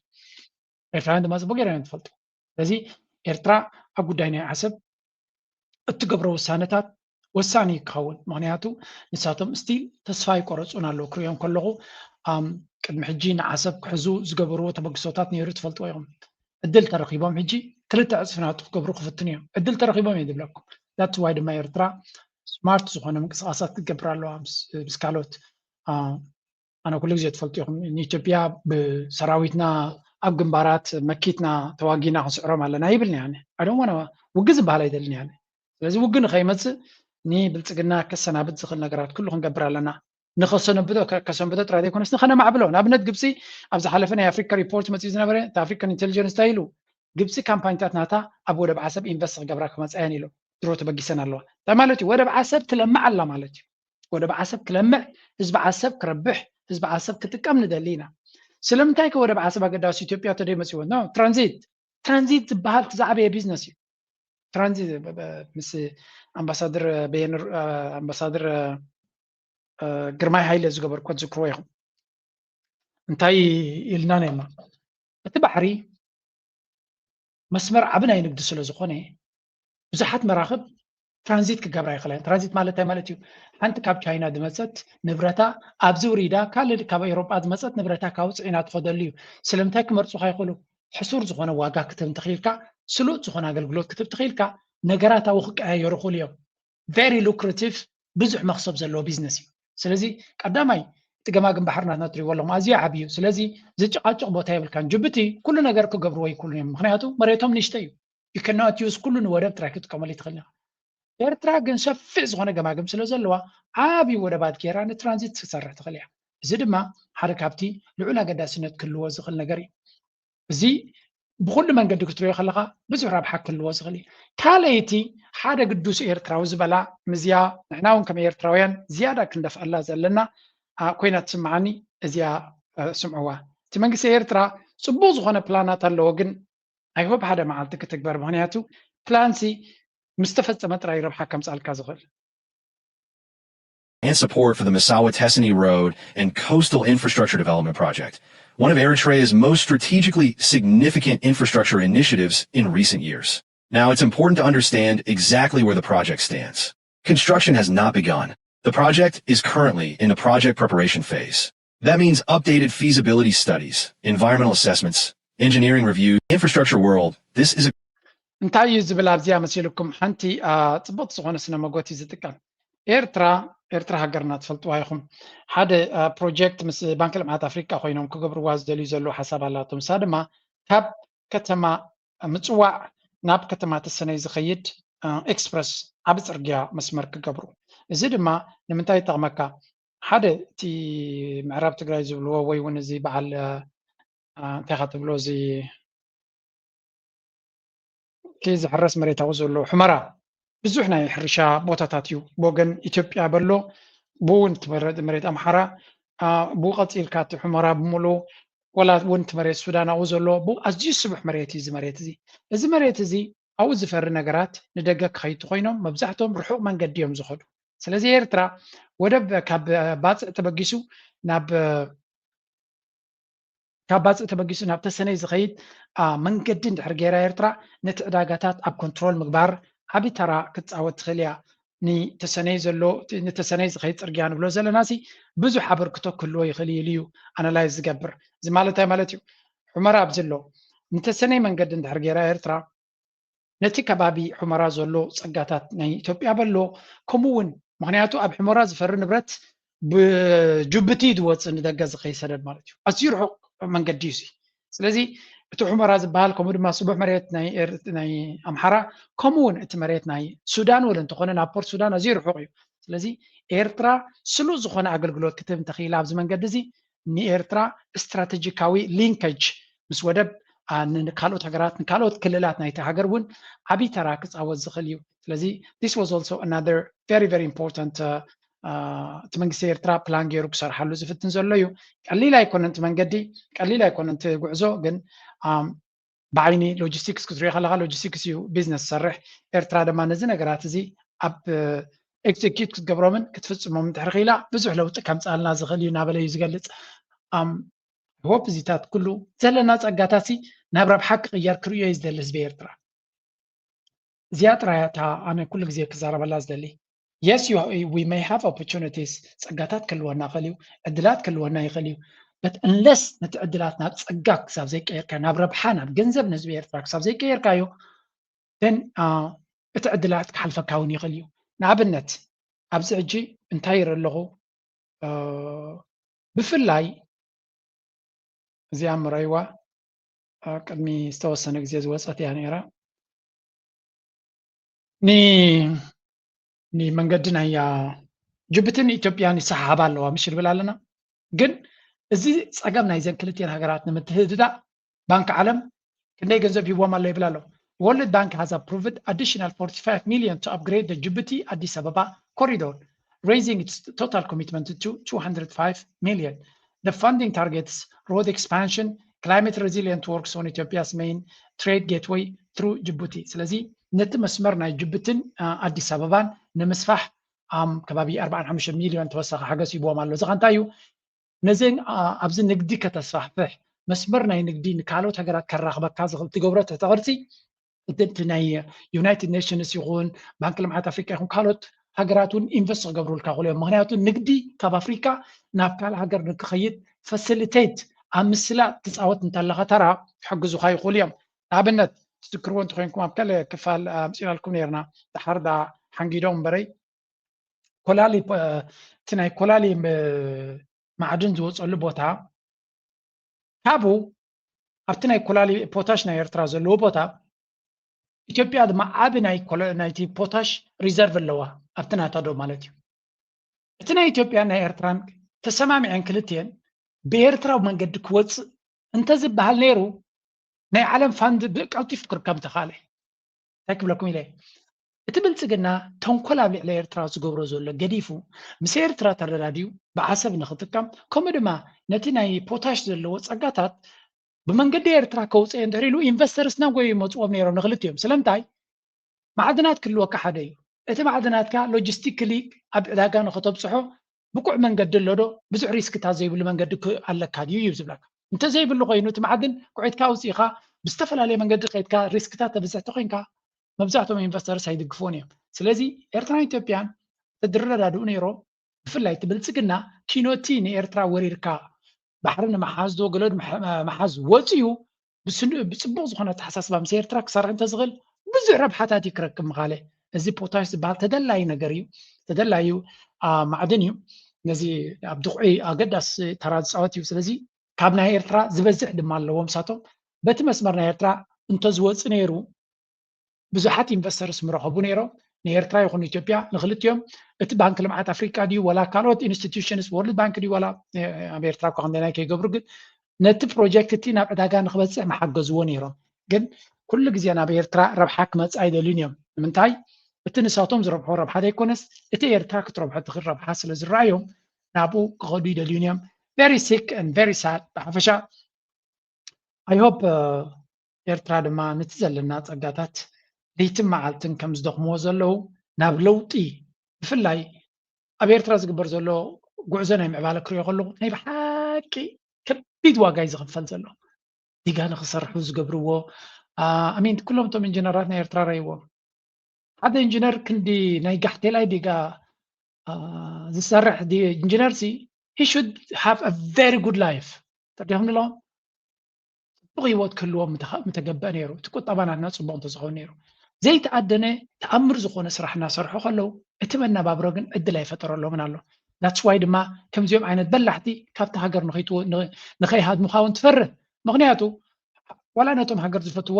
ኤርትራውያን ድማ ፅቡቅ ገይሮም እዮም ዝፈልጡ። ስለዚ ኤርትራ ኣብ ጉዳይ ናይ ዓሰብ እትገብሮ ውሳነታት ወሳኒ ክኸውን። ምኽንያቱ ንሳቶም still ተስፋ ኣይቆረፁን ኣለዉ። ክርእዮም ከለኹ ቅድሚ ሕጂ ንዓሰብ ክሕዙ ዝገበርዎ ተበግሶታት ነይሩ ትፈልጥዎ ኢኹም። ዕድል ተረኺቦም ሕጂ ክልተ ዕፅፊ ናቱ ክገብሩ ክፍትኑ እዮም። ዕድል ተረኺቦም እየ ዝብለኩም። That's why ድማ ኤርትራ smart ዝኾነ ምንቅስቃሳት ክትገብር ኣለዋ ምስ ካልኦት ኣነ ኩሉ ግዜ ትፈልጡ ኢኹም ንኢትዮጵያ ብሰራዊትና ኣብ ግንባራት መኪትና ተዋጊና ክንስዕሮም ኣለና ይብል እየ። I don't wanna ውግእ ዝበሃል ኣይደልን እየ። ስለዚ ውግእ ንኸይመፅእ ንብልፅግና ከሰናብት ዝኽእል ነገራት ኩሉ ክንገብር ኣለና። ንኸሰነብቶ ከሰንብቶ ጥራይ ዘይኮነስ ንኸነማዕብሎ። ንኣብነት ግብፂ ኣብ ዝሓለፈ ናይ ኣፍሪካ ሪፖርት መፅኡ ዝነበረ እቲ ኣፍሪካን ኢንቴሊጀንስ እንታይ ኢሉ? ግብፂ ካምፓኒታት ናታ ኣብ ወደብ ዓሰብ ኢንቨስት ክገብራ ክመፃ እየን ኢሉ። ድሮ ተበጊሰን ኣለዋ። እንታይ ማለት እዩ? ወደብ ዓሰብ ትለምዕ ኣላ ማለት እዩ። ወደብ ዓሰብ ክለምዕ፣ ህዝቢ ዓሰብ ክረብሕ፣ ህዝቢ ዓሰብ ክጥቀም ንደሊ ኢና። ስለምንታይ ከ ወደብ ዓሰብ ኣገዳሲ ኢትዮጵያ ተደይ መፅዎ? ትራንዚት ትራንዚት ዝበሃል ዝዓበየ ቢዝነስ እዩ። ትራንዚት ምስ ኣምባሳደር በየነ ኣምባሳደር ግርማይ ሃይለ ዝገበርኩ ትዝክርዎ ኢኹም። እንታይ ኢልና ነርና? እቲ ባሕሪ መስመር ዓቢ ናይ ንግዲ ስለ ዝኾነ ብዙሓት መራኽብ ትራንዚት ክገብራ ይኽእላ። ትራንዚት ማለት እንታይ ማለት እዩ? ሓንቲ ካብ ቻይና ዝመፀት ንብረታ ኣብዚ ውሪዳ ካልእ ካብ ኤውሮጳ ዝመፀት ንብረታ ካብ ፅዒና ትኸደሉ እዩ። ስለምንታይ ክመርፁኻ ይኽእሉ? ሕሱር ዝኾነ ዋጋ ክትብ እንተኽኢልካ፣ ስሉጥ ዝኾነ ኣገልግሎት ክትብ ትኽኢልካ፣ ነገራት ኣብኡ ክቀያየሩ ይኽእሉ እዮም። Very lucrative፣ ብዙሕ መኽሰብ ዘለዎ ቢዝነስ እዩ። ስለዚ ቀዳማይ እቲ ገማግም ባሕሪ ናትና ትሪእዎ ኣለኹም ኣዝዩ ዓብዪ እዩ። ስለዚ ዝጭቓጭቕ ቦታ የብልካን። ጅቡቲ ኩሉ ነገር ክገብርዎ ይክእሉ እዮም፣ ምክንያቱ መሬቶም ንእሽተይ እዩ። You cannot use ኩሉ ንወደብ ጥራይ ክትጥቀመሉ ትኽእል ኢኻ። ኤርትራ ግን ሰፊሕ ዝኾነ ገማግም ስለ ዘለዋ ዓብዪ ወደባት ገይራ ንትራንዚት ክትሰርሕ ትኽእል እያ። እዚ ድማ ሓደ ካብቲ ልዑል ኣገዳስነት ክህልዎ ዝኽእል ነገር እዩ። እዚ ብኹሉ መንገዲ ክትሪኦ ከለኻ ብዙሕ ረብሓ ክህልዎ ዝኽእል እዩ። ካልኣይቲ ሓደ ግዱስ ኤርትራዊ ዝበላ ምዝያ ንሕና እውን ከም ኤርትራውያን ዝያዳ ክንደፍኣላ ዘለና ኮይና ትስምዓኒ። እዚኣ ስምዕዋ። እቲ መንግስቲ ኤርትራ ፅቡቅ ዝኾነ ፕላናት ኣለዎ፣ ግን I hope ሓደ መዓልቲ ክትግበር፣ ምክንያቱ ፕላንሲ ምስ ተፈፀመ ጥራይ ረብሓ ከምፅኣልካ ዝኽእል። and support for the Massawa Tessany Road and Coastal Infrastructure Development Project, one of Eritrea's most strategically significant infrastructure initiatives in recent years. Now, it's important to understand exactly where the project stands. Construction has not begun. The project is currently in the project preparation phase. That means updated feasibility studies, environmental assessments, engineering reviews, infrastructure world. This is a እንታይ እዩ ዝብል ኣብዚኣ መሲልኩም ሓንቲ ፅቡቅ ዝኾነ ስነ መጎት እዩ ዝጥቀም። ኤርትራ ኤርትራ ሃገርና ትፈልጥዋ ኢኹም። ሓደ ፕሮጀክት ምስ ባንክ ልምዓት ኣፍሪቃ ኮይኖም ክገብርዋ ዝደልዩ ዘለዉ ሓሳብ ኣላቶም። ንሳ ድማ ካብ ከተማ ምፅዋዕ ናብ ከተማ ተሰነይ ዝኸይድ ኤክስፕረስ ዓቢ ፅርግያ መስመር ክገብሩ። እዚ ድማ ንምንታይ ይጠቕመካ? ሓደ እቲ ምዕራብ ትግራይ ዝብልዎ ወይ እውን እዚ በዓል እንታይ ካ ትብሎ እዚ እቲ ዝሕረስ መሬት ኣብኡ ዘሎ ሑመራ ብዙሕ ናይ ሕርሻ ቦታታት እዩ። ብወገን ኢትዮጵያ በሎ ብኡ እውን መሬት ኣምሓራ ብኡ ቀፂልካ እቲ ሑመራ ብምሉ ወላ እውን እቲ መሬት ሱዳን ኣብኡ ዘሎ ብኡ ኣዝዩ ስቡሕ መሬት እዩ። እዚ መሬት እዚ እዚ መሬት እዚ ኣብኡ ዝፈሪ ነገራት ንደገ ክኸይዱ ኮይኖም መብዛሕትኦም ርሑቕ መንገዲ እዮም ዝኸዱ። ስለዚ ኤርትራ ወደብ ካብ ባፅዕ ተበጊሱ ናብ ካብ ባፅዕ ተበጊሱ ናብ ተሰነይ ዝኸይድ መንገዲ እንድሕር ገይራ ኤርትራ ነቲ ዕዳጋታት ኣብ ኮንትሮል ምግባር ዓቢ ተራ ክትፃወት ትኽእል እያ። ንተሰነይ ዘሎ ንተሰነይ ዝኸይድ ፅርግያ ንብሎ ዘለና ሲ ብዙሕ ኣበርክቶ ክህልዎ ይኽእል ኢሉ እዩ ኣናላይዝ ዝገብር። እዚ ማለት እንታይ ማለት እዩ? ሑመራ ኣብዚ ኣሎ። ንተሰነይ መንገዲ እንድሕር ገይራ ኤርትራ ነቲ ከባቢ ሑመራ ዘሎ ፀጋታት ናይ ኢትዮጵያ በሎ። ከምኡ እውን ምክንያቱ ኣብ ሑመራ ዝፈሪ ንብረት ብጅቡቲ ዝወፅእ ንደገ ዝኸይድ ሰደድ ማለት እዩ። ኣዝዩ ርሑቕ መንገዲ እዩ። ስለዚ እቲ ሑመራ ዝበሃል ከምኡ ድማ ስቡሕ መሬት ናይ ኣምሓራ ከምኡ እውን እቲ መሬት ናይ ሱዳን ወለ እንተኾነ ናብ ፖርት ሱዳን ኣዝዩ ርሑቕ እዩ። ስለዚ ኤርትራ ስሉጥ ዝኾነ ኣገልግሎት ክትህብ እንተኽኢላ ኣብዚ መንገዲ እዚ ንኤርትራ ስትራቴጂካዊ ሊንከጅ ምስ ወደብ ንካልኦት ሃገራት ንካልኦት ክልላት ናይቲ ሃገር እውን ዓብይ ተራ ክፃወት ዝኽእል እዩ። ስለዚ this was also another very very important እቲ መንግስቲ ኤርትራ ፕላን ገይሩ ክሰርሓሉ ዝፍትን ዘሎ እዩ። ቀሊል ኣይኮነን እቲ መንገዲ፣ ቀሊል ኣይኮነን እቲ ጉዕዞ። ግን ብዓይኒ ሎጂስቲክስ ክትሪኦ ከለካ ሎጂስቲክስ እዩ ቢዝነስ ዝሰርሕ። ኤርትራ ድማ ነዚ ነገራት እዚ ኣብ ኤክዚኪዩት ክትገብሮምን ክትፍፅሞም እንድሕር ክኢላ ብዙሕ ለውጢ ከምፅኣልና ዝኽእል እዩ እናበለ እዩ ዝገልፅ። ሆፕ እዚታት ኩሉ ዘለና ፀጋታት ሲ ናብ ረብሓ ክቕየር ክርእዮ እዩ ዝደሊ ህዝቢ ኤርትራ። እዚኣ ጥራይ እታ ኣነ ኩሉ ግዜ ክዛረበላ ዝደሊ። Yes, we may have opportunities፣ ፀጋታት ክህልወና ይኽእል እዩ፣ ዕድላት ክህልወና ይኽእል እዩ። But unless ነቲ ዕድላት ናብ ፀጋ ክሳብ ዘይቀየርካ፣ ናብ ረብሓ ናብ ገንዘብ ንህዝቢ ኤርትራ ክሳብ ዘይቀየርካዮ then እቲ ዕድላት ክሓልፈካ እውን ይኽእል እዩ። ንኣብነት ኣብዚ ሕጂ እንታይ ይርኢ ኣለኹ? ብፍላይ እዚኣ ምረይዋ ቅድሚ ዝተወሰነ ግዜ ዝወፀት እያ ነይራ። ንመንገዲ ናይ ጅቡትን ኢትዮጵያን ይሰሓሓባ ኣለዋ ምሽ ንብል ኣለና። ግን እዚ ፀገም ናይዘን ክልቲኤን ሃገራት ንምትህድዳእ ባንክ ዓለም ክንደይ ገንዘብ ሂብዎም ኣሎ ይብል ኣሎ። World Bank has approved additional forty-five million to upgrade the Djibouti Addis Ababa corridor, raising its total commitment to two hundred five million. The funding targets road expansion, climate resilient works on Ethiopia's main trade gateway through Djibouti. ስለዚ ነቲ መስመር ናይ ጅቡትን ኣዲስ ኣበባን ንምስፋሕ ከባቢ ኣርባዓን ሓሙሽተ ሚልዮን ተወሳኺ ሓገዝ ሂብዎም ኣሎ። እዚ ከ እንታይ እዩ? ነዘን ኣብዚ ንግዲ ከተስፋሕፍሕ መስመር ናይ ንግዲ ንካልኦት ሃገራት ከራኽበካ ዝኽእል ትገብሮ ትሕተ ቅርፂ እቲ ናይ ዩናይትድ ኔሽንስ ይኹን ባንክ ልምዓት ኣፍሪካ ይኹን ካልኦት ሃገራት እውን ኢንቨስት ክገብሩልካ ይኽእሉ እዮም። ምክንያቱ ንግዲ ካብ ኣፍሪካ ናብ ካልእ ሃገር ንክኸይድ ፈሲሊቴት ኣብ ምስላጥ ትፃወት እንተለካ ተራ ክሕግዙካ ይኽእሉ እዮም። ንኣብነት ትዝክርዎ እንተኮይንኩም ኣብ ካልእ ክፋል ኣምፂናልኩም ነርና፣ ድሓር ዳ ሓንጊዶም እምበረይ ኮላሊ እቲ ናይ ኮላሊ ማዕድን ዝወፀሉ ቦታ ካብኡ ኣብቲ ናይ ኮላሊ ፖታሽ ናይ ኤርትራ ዘለዎ ቦታ ኢትዮጵያ ድማ ዓቢ ናይ ናይቲ ፖታሽ ሪዘርቭ ኣለዋ ኣብቲ ናታ ዶ ማለት እዩ። እቲ ናይ ኢትዮጵያን ናይ ኤርትራን ተሰማሚዐን ክልትኤን ብኤርትራዊ መንገዲ ክወፅእ እንተዝበሃል ነይሩ ናይ ዓለም ፋንድ ብቀልጢፉ ክርከብ ምተኻእለ። እንታይ ክብለኩም ኢለ፣ እቲ ብልፅግና ተንኮል ኣብ ልዕሊ ኤርትራ ዝገብሮ ዘሎ ገዲፉ ምስ ኤርትራ ተረዳድዩ ብዓሰብ ንክጥቀም ከምኡ ድማ ነቲ ናይ ፖታሽ ዘለዎ ፀጋታት ብመንገዲ ኤርትራ ከውፅእ እንድሕር ኢሉ ኢንቨስተርስ ናብ ጎይ ይመፅዎም ነይሮም ንክልቲኦም። ስለምንታይ? ማዕድናት ክህልወካ ሓደ እዩ። እቲ ማዕድናትካ ሎጂስቲክሊ ኣብ ዕዳጋ ንክተብፅሖ ብቁዕ መንገዲ ኣሎ ዶ? ብዙሕ ሪስክታት ዘይብሉ መንገዲ ኣለካ ድዩ እዩ ዝብለካ። እንተዘይብሉ ኮይኑ እቲ ማዕድን ኩዒትካ ኣውፂእካ ብዝተፈላለየ መንገዲ ከይድካ ሪስክታት ተብዝሕ ተኮይንካ መብዛሕትኦም ኢንቨስተርስ ኣይድግፍዎን እዮም። ስለዚ ኤርትራን ኢትዮጵያን ተድረዳድኡ ነይሮም። ብፍላይ እቲ ብልፅግና ኪኖቲ ንኤርትራ ወሪርካ ባሕሪ ንምሓዝ ዶ ገለ ምሓዝ ወፂኡ ብፅቡቅ ዝኾነ ኣተሓሳስባ ምስ ኤርትራ ክሰርሕ እንተዝኽእል ብዙሕ ረብሓታት እዩ ክረክብ ምኻለ። እዚ ፖታሽ ዝበሃል ተደላዪ ነገር እዩ፣ ተደላዩ ማዕድን እዩ። ነዚ ኣብ ድኹዒ ኣገዳሲ ተራ ዝፃወት እዩ። ስለዚ ካብ ናይ ኤርትራ ዝበዝሕ ድማ ኣለዎም ንሳቶም። በቲ መስመር ናይ ኤርትራ እንተዝወፅእ ነይሩ ብዙሓት ኢንቨስተርስ ምረኸቡ ነይሮም ንኤርትራ ይኹን ኢትዮጵያ ንክልቲኦም። እቲ ባንክ ልምዓት ኣፍሪቃ ድዩ ዋላ ካልኦት ኢንስቲትዩሽንስ ወርልድ ባንክ ድዩ ዋላ ኣብ ኤርትራ እኳ ክንደናይ ከይገብሩ ግን ነቲ ፕሮጀክት እቲ ናብ ዕዳጋ ንክበፅሕ መሓገዝዎ ነይሮም። ግን ኩሉ ግዜ ናብ ኤርትራ ረብሓ ክመፅእ ኣይደልዩን እዮም። ንምንታይ? እቲ ንሳቶም ዝረብሖ ረብሓ ዘይኮነስ እቲ ኤርትራ ክትረብሖ ትኽእል ረብሓ ስለ ዝረኣዮም ናብኡ ክኸዱ ይደልዩን እዮም። Very sick and very sad። ብሓፈሻ I hope ኤርትራ ድማ ነቲ ዘለና ፀጋታት ለይትን መዓልትን ከም ዝደኽምዎ ዘለዉ ናብ ለውጢ ብፍላይ ኣብ ኤርትራ ዝግበር ዘሎ ጉዕዞ ናይ ምዕባለ ክሪኦ ከለኹ ናይ ብሓቂ ከቢድ ዋጋ እዩ ዝኽፈል ዘሎ። ዲጋ ንክሰርሑ ዝገብርዎ ኣሚን ኩሎም እቶም ኢንጂነራት ናይ ኤርትራ ረይዎም ሓደ ኢንጂነር ክንዲ ናይ ጋሕቴላይ ዲጋ ዝሰርሕ ኢንጂነር ሲ he should have a very good life ተዲኹም ንለዎም ጽቡቕ ህይወት ክህልዎም ምተገብአ ነይሩ እቲ ቁጠባ ናትና ጽቡቕ እንተዝኸውን ነይሩ ዘይተኣደነ ተኣምር ዝኾነ ስራሕ እናሰርሑ ከለዉ እቲ መነባብሮ ግን ዕድል ኣይፈጠረሎምን ኣሎ that's why ድማ ከምዚኦም ዓይነት በላሕቲ ካብቲ ሃገር ንኸይሃድሙኻ እውን ትፈርህ ምኽንያቱ ዋላ ነቶም ሃገር ዝፈትዋ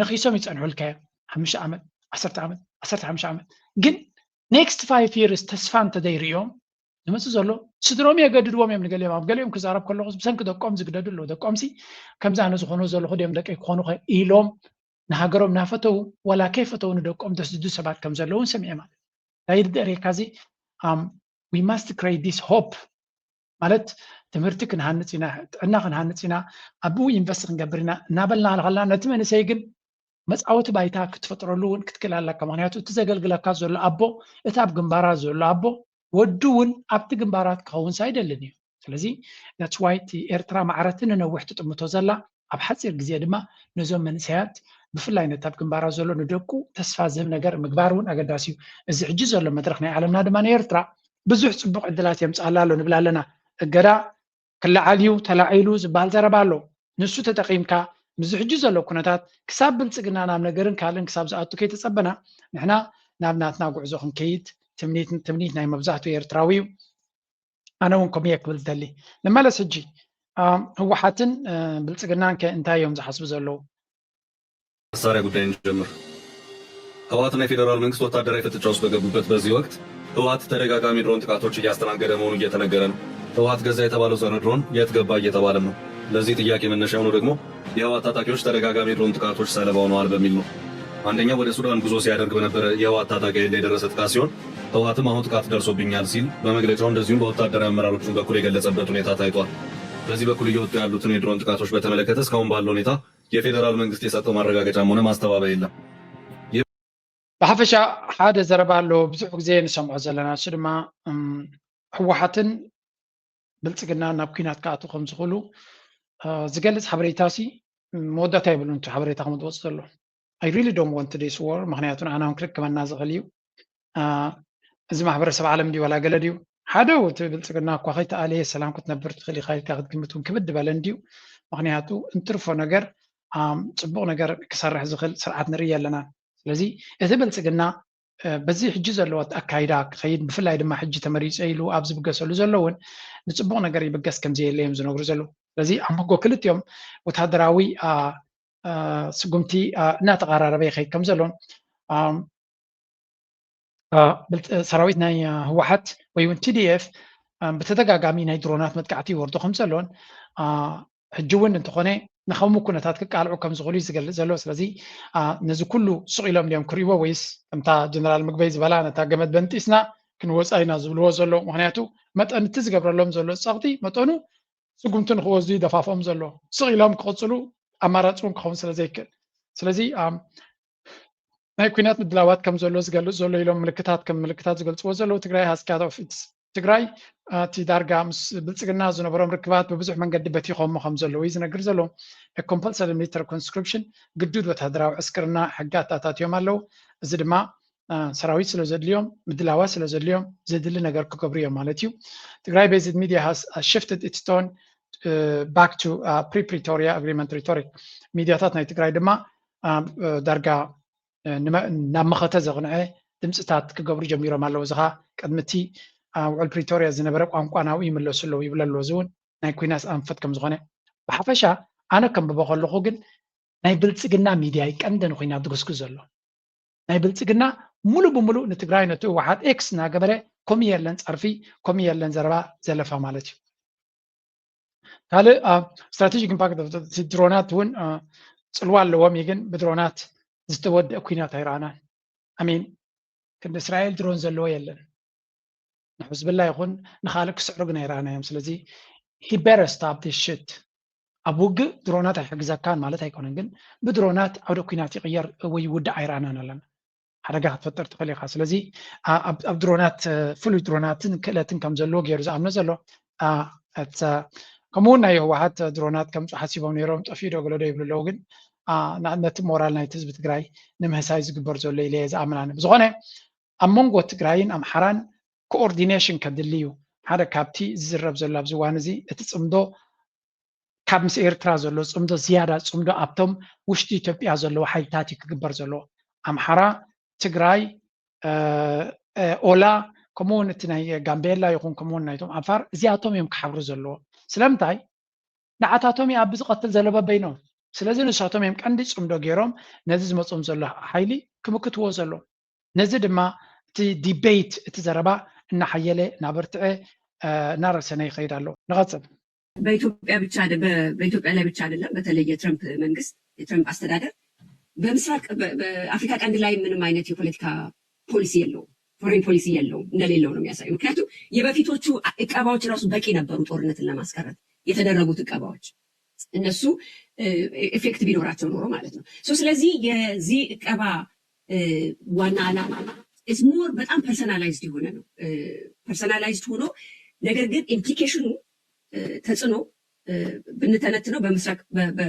ነኺሶም ይጸንሑልካ እዮም ሓሙሽተ ዓመት ዓሰርተ ዓመት ዓሰርተ ሓሙሽተ ዓመት ግን next five years ተስፋ እንተዘይርእዮም ዝመፅእ ዘሎ ስድሮም የገድድዎም እዮም ንገሊኦም ኣብ ገሊኦም ክዛረብ ከለኹ ብሰንኪ ደቆም ዝግደዱ ኣለዉ ደቆምሲ ከምዚ ኣነ ዝኾኑ ዘለኹ ድዮም ደቀይ ክኾኑ ኢሎም ንሃገሮም እናፈተው ዋላ ከይፈተው ንደቆም ደስድዱ ሰባት ከም ዘለውን ሰሚዐ ማለት ናይ ድደሬካ እዚ we must create this hope ማለት ትምህርቲ ክንሃንፅ ኢና ጥዕና ክንሃንፅ ኢና ኣብኡ ኢንቨስት ክንገብር ኢና እናበልና ከለና ነቲ መንእሰይ ግን መፃወቲ ባይታ ክትፈጥረሉ እውን ክትክእል ኣለካ ምክንያቱ እቲ ዘገልግለካ ዘሎ ኣቦ እቲ ኣብ ግንባራ ዘሎ ኣቦ ወዱ እውን ኣብቲ ግንባራት ክኸውንስ ኣይደልን እዩ ስለዚ that's why እቲ ኤርትራ ማዕረቲ ንነዊሕ ትጥምቶ ዘላ ኣብ ሓፂር ግዜ ድማ ነዞም መንእሰያት ብፍላይ ነቲ ኣብ ግንባራ ዘሎ ንደቁ ተስፋ ዝህብ ነገር ምግባር እውን ኣገዳሲ እዩ እዚ ሕጂ ዘሎ መድረክ ናይ ዓለምና ድማ ንኤርትራ ብዙሕ ፅቡቅ ዕድላት የምፅኣላ ኣሎ ንብል ኣለና እገዳ ክለዓል እዩ ተላዒሉ ዝበሃል ዘረባ ኣሎ ንሱ ተጠቒምካ ምስዚ ሕጂ ዘሎ ኩነታት ክሳብ ብልፅግና ናብ ነገርን ካልእን ክሳብ ዝኣቱ ከይተፀበና ንሕና ናብ ናትና ጉዕዞ ክንከይድ ትምኒት ትምኒት ናይ መብዛሕትኡ ኤርትራዊ እዩ ኣነ እውን ከምኡ እየ ክብል ዝደሊ ንመለስ ሕጂ ህወሓትን ብልፅግናን ከ እንታይ እዮም ዝሓስቡ ዘለዉ መሳሪያ ጉዳይ እንጀምር። ህወሓትና የፌዴራል መንግስት ወታደራዊ ፍጥጫ ውስጥ በገቡበት በዚህ ወቅት ህወሓት ተደጋጋሚ ድሮን ጥቃቶች እያስተናገደ መሆኑ እየተነገረ ነው። ህወሓት ገዛ የተባለው ጸረ ድሮን የት ገባ እየተባለም ነው። ለዚህ ጥያቄ መነሻ የሆነው ደግሞ የህወሓት ታጣቂዎች ተደጋጋሚ የድሮን ጥቃቶች ሰለባ ሆነዋል በሚል ነው። አንደኛው ወደ ሱዳን ጉዞ ሲያደርግ በነበረ የህወሓት ታጣቂ ኃይል ላይ የደረሰ ጥቃት ሲሆን ህወሓትም አሁን ጥቃት ደርሶብኛል ሲል በመግለጫው እንደዚሁም በወታደራዊ አመራሮቹ በኩል የገለጸበት ሁኔታ ታይቷል። በዚህ በኩል እየወጡ ያሉትን የድሮን ጥቃቶች በተመለከተ እስካሁን ባለው ሁኔታ የፌዴራል መንግስት የሰጠው ማረጋገጫም ሆነ ማስተባበያ የለም። ብሓፈሻ ሓደ ዘረባ ኣሎ ብዙሕ ግዜ ንሰምዖ ዘለና እሱ ድማ ህወሓትን ብልፅግና ናብ ኩናት ክኣቱ ከም ዝኽእሉ ዝገልፅ ሓበሬታ ሲ መወዳእታ የብሉን እቲ ሓበሬታ ከም ዝወፅ ዘሎ I really don't want this war ምክንያቱ ንዓና እውን ክርከበና ዝኽእል እዩ እዚ ማሕበረሰብ ዓለም ድዩ ዋላ ገለ ድዩ ሓደ እቲ ብልፅግና እኳ ከይተኣለየ ሰላም ክትነብር ትኽእል ኢኻ ኢልካ ክትግምት እውን ክብድ በለ እንድዩ ምክንያቱ እንትርፎ ነገር ፅቡቕ ነገር ክሰርሕ ዝኽእል ስርዓት ንርኢ ኣለና ስለዚ እቲ ብልፅግና በዚ ሕጂ ዘለዎ ኣካይዳ ክኸይድ ብፍላይ ድማ ሕጂ ተመሪፀ ኢሉ ኣብ ዝብገሰሉ ዘሎ እውን ንፅቡቕ ነገር ይብገስ ከም ዘየለ እዮም ዝነግሩ ዘለዉ ስለዚ ኣብ መንጎ ክልቲኦም ወታደራዊ ስጉምቲ እናተቐራረበ ይኸይድ ከም ዘሎን ሰራዊት ናይ ህወሓት ወይ እውን ቲዲኤፍ ብተደጋጋሚ ናይ ድሮናት መጥቃዕቲ ይወርዶ ከም ዘሎን ሕጂ እውን እንተኾነ ንኸምኡ ኩነታት ክቃልዑ ከም ዝኽእሉ እዩ ዝገልፅ ዘሎ ስለዚ ነዚ ኩሉ ስቕ ኢሎም ድዮም ክርእዎ ወይስ ከምታ ጀነራል ምግበይ ዝበላ ነታ ገመድ በንጢስና ክንወፃ ኢና ዝብልዎ ዘሎ ምክንያቱ መጠን እቲ ዝገብረሎም ዘሎ ፀቕጢ መጠኑ ስጉምቲ ንክወስዱ ይደፋፍኦም ዘሎ ስቕ ኢሎም ክቕፅሉ ኣማራፂ እውን ክኸውን ስለ ዘይክእል ስለዚ ናይ ኩናት ምድላዋት ከም ዘሎ ዝገልፅ ዘሎ ኢሎም ምልክታት ከም ምልክታት ዝገልፅዎ ዘለዉ ትግራይ has cut off its ትግራይ እቲ ዳርጋ ምስ ብልፅግና ዝነበሮም ርክባት ብብዙሕ መንገዲ በቲኾሞ ከም ዘለዉ እዩ ዝነግር ዘሎ compulsory military conscription ግዱድ ወታደራዊ ዕስክርና ሕጊ ኣታታትዮም ኣለዉ እዚ ድማ ሰራዊት ስለ ዘድልዮም ምድላዋት ስለ ዘድልዮም ዘድሊ ነገር ክገብሩ እዮም ማለት እዩ ትግራይ based media has shifted its tone back to pre Pretoria agreement rhetoric ሚድያታት ናይ ትግራይ ድማ ዳርጋ ናብ መኸተ ዘቕንዐ ድምፅታት ክገብሩ ጀሚሮም ኣለዉ እዚ ኸዓ ቅድሚ እቲ ውዕል ፕሪቶርያ ዝነበረ ቋንቋ ናብኡ ይምለሱ ኣለዉ ይብለ ኣሎ እዚ እውን ናይ ኩናት ኣንፈት ከም ዝኾነ ብሓፈሻ ኣነ ከንብቦ ከለኹ ግን ናይ ብልፅግና ሚድያ እዩ ቀንዲ ንኩናት ዝጉስጉስ ዘሎ ናይ ብልፅግና ሙሉ ብሙሉ ንትግራይ ነቲ ህወሓት ኤክስ እናገበረ ኮሚ የለን ፀርፊ ኮሚ የለን ዘረባ ዘለፋ ማለት እዩ ካልእ strategic impact ድሮናት እውን ፅልዋ ኣለዎም እዩ ግን ብድሮናት ዝተወደአ ኩናት ኣይረኣናን ኣሚን ክንዲ እስራኤል ድሮን ዘለዎ የለን ንሕዝብላ ይኹን ንካልእ ክስዕሩ ግን ኣይረኣናዮም ስለዚ he better stop this shit ኣብ ውግእ ድሮናት ኣይሕግዘካን ማለት ኣይኮነን፣ ግን ብድሮናት ዓውደ ኲናት ይቕየር ወይ ይውዳእ ኣይረኣናን ኣለና። ሓደጋ ክትፈጥር ትኽእል ኢኻ። ስለዚ ኣብ ድሮናት፣ ፍሉይ ድሮናትን ክእለትን ከም ዘለዎ ገይሩ ዝኣምኖ ዘሎ። ከምኡ እውን ናይ ህወሓት ድሮናት ከምፁ ሓሲቦም ነይሮም፣ ጠፊኡ ዶ ገለ ዶ ይብሉ ኣለዉ። ግን ነቲ ሞራል ናይቲ ህዝቢ ትግራይ ንምህሳይ ዝግበር ዘሎ ኢለ እየ ዝኣምን ኣነ። ብዝኾነ ኣብ መንጎ ትግራይን ኣምሓራን ኮኦርዲኔሽን ከድሊ እዩ። ሓደ ካብቲ ዝዝረብ ዘሎ ኣብዚ እዋን እዚ እቲ ፅምዶ ካብ ምስ ኤርትራ ዘሎ ፅምዶ ዝያዳ ፅምዶ ኣብቶም ውሽጢ ኢትዮጵያ ዘለዉ ሓይልታት እዩ ክግበር ዘለዎ። ኣምሓራ፣ ትግራይ፣ ኦላ፣ ከምኡ እውን እቲ ናይ ጋምቤላ ይኹን ከምኡ እውን ናይቶም ዓፋር፣ እዚኣቶም እዮም ክሓብሩ ዘለዎ። ስለምንታይ? ንዓታቶም እዩ ኣብ ዝቐትል ዘሎ በበይኖም። ስለዚ ንሳቶም እዮም ቀንዲ ፅምዶ ገይሮም ነዚ ዝመፅኦም ዘሎ ሓይሊ ክምክትዎ ዘሎ። ነዚ ድማ እቲ ዲቤት፣ እቲ ዘረባ እናሓየለ እናበርትዐ እናረሰነ ይኸይድ ኣሎ። ንቐፅል። በኢትዮጵያ ብቻ በኢትዮጵያ ላይ ብቻ አይደለም። በተለይ የትረምፕ መንግስት የትረምፕ አስተዳደር በምስራቅ በአፍሪካ ቀንድ ላይ ምንም አይነት የፖለቲካ ፖሊሲ የለውም። ፎሬን ፖሊሲ የለውም፣ እንደሌለው ነው የሚያሳዩ። ምክንያቱም የበፊቶቹ እቀባዎች ራሱ በቂ ነበሩ ጦርነትን ለማስቀረት የተደረጉት እቀባዎች፣ እነሱ ኢፌክት ቢኖራቸው ኖሮ ማለት ነው። ስለዚህ የዚህ እቀባ ዋና ዓላማ ኢዝ ሞር በጣም ፐርሰናላይዝድ የሆነ ነው። ፐርሰናላይዝድ ሆኖ ነገር ግን ኢምፕሊኬሽኑ፣ ተጽዕኖ ብንተነትነው በምስራቅ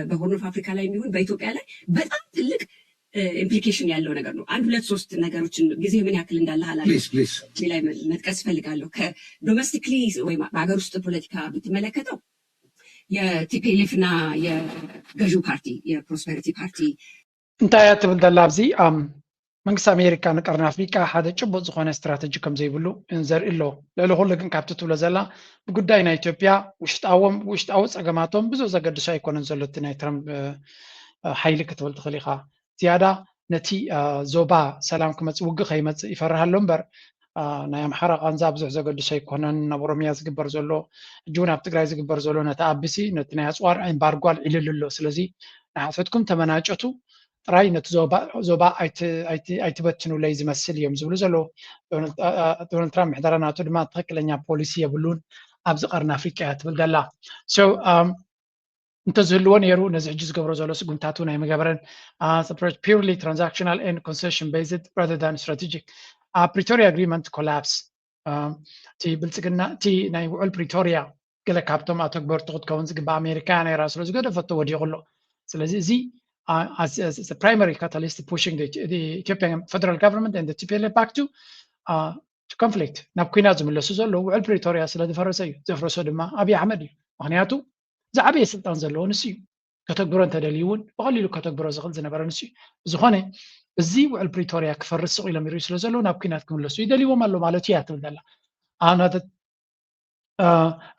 በሆርን ኦፍ አፍሪካ ላይ የሚሆን በኢትዮጵያ ላይ በጣም ትልቅ ኢምፕሊኬሽን ያለው ነገር ነው። አንድ ሁለት ሶስት ነገሮችን፣ ጊዜ ምን ያክል እንዳለ ላ መጥቀስ እፈልጋለሁ። ከዶሜስቲክሊ ወይም በሀገር ውስጥ ፖለቲካ ብትመለከተው የቲፒኤልኤፍ እና የገዢው ፓርቲ የፕሮስፐሪቲ ፓርቲ እንታይ እያ ትብል ዘላ ኣብዚ መንግስቲ ኣሜሪካ ንቀርኒ ኣፍሪቃ ሓደ ጭቡጥ ዝኾነ ስትራተጂ ከም ዘይብሉ ዘርኢ ኣሎ። ልዕሊ ኩሉ ግን ካብቲ ትብሎ ዘላ ብጉዳይ ናይ ኢትዮጵያ ውሽጣዎም ውሽጣዊ ጸገማቶም ብዙ ዘገድሶ ኣይኮነን ዘሎ እቲ ናይ ትራምፕ ሓይሊ ክትብል ትኽእል ኢኻ። ዝያዳ ነቲ ዞባ ሰላም ክመፅእ ውግእ ከይመፅእ ይፈርሃ ኣሎ እምበር ናይ ኣምሓራ ቃንዛ ብዙሕ ዘገድሶ ኣይኮነን። ናብ ኦሮሚያ ዝግበር ዘሎ ሕጂ እውን ኣብ ትግራይ ዝግበር ዘሎ ነቲ ኣብሲ ነቲ ናይ ኣፅዋር ኤምባርጎ ኣልዒልሉ ኣሎ። ስለዚ ንሓትሕትኩም ተመናጨቱ ጥራይ ነቲ ዞባ ኣይትበትኑለይ ዝመስል እዮም ዝብሉ ዘለዉ። ዶናልድ ትራምፕ ምሕደራ ናቱ ድማ ትኽክለኛ ፖሊሲ የብሉን ኣብዚ ቀርኒ ኣፍሪቃ እያ ትብል ዘላ። እንተዝህልዎ ነይሩ ነዚ ሕጂ ዝገብሮ ዘሎ ስጉምታት እውን ኣይምገበረን። Purely transactional and concession based rather than strategic። ኣብ ፕሪቶሪያ ኣግሪመንት ኮላፕስ እቲ ብልፅግና እቲ ናይ ውዕል ፕሪቶሪያ ገለ ካብቶም ኣተግበርቱ ክትከውን ዝግባእ ኣሜሪካ ነይራ ስለ ዝገደፈቶ ወዲቑ ኣሎ። ስለዚ እዚ primary catalyst pushing Ethiopian federal government and TPLF back to conflict ናብ ኩናት ዝምለሱ ዘለዉ ውዕል ፕሪቶሪያ ስለ ዝፈረሰ እዩ። ዘፍረሶ ድማ ኣብይ ኣሕመድ እዩ። ምክንያቱ ዝዓበየ ስልጣን ዘለዎ ንሱ እዩ። ከተግብሮ እንተደልዩ እውን ብቐሊሉ ከተግብሮ ዝኽእል ዝነበረ ንሱ እዩ። ብዝኾነ እዚ ውዕል ፕሪቶሪያ ክፈርስ ስቕ ኢሎም ይርእዩ ስለ ዘለዉ ናብ ኩናት ክምለሱ ይደልይዎም ኣሎ ማለት እዩ እያ ትብል ዘላ።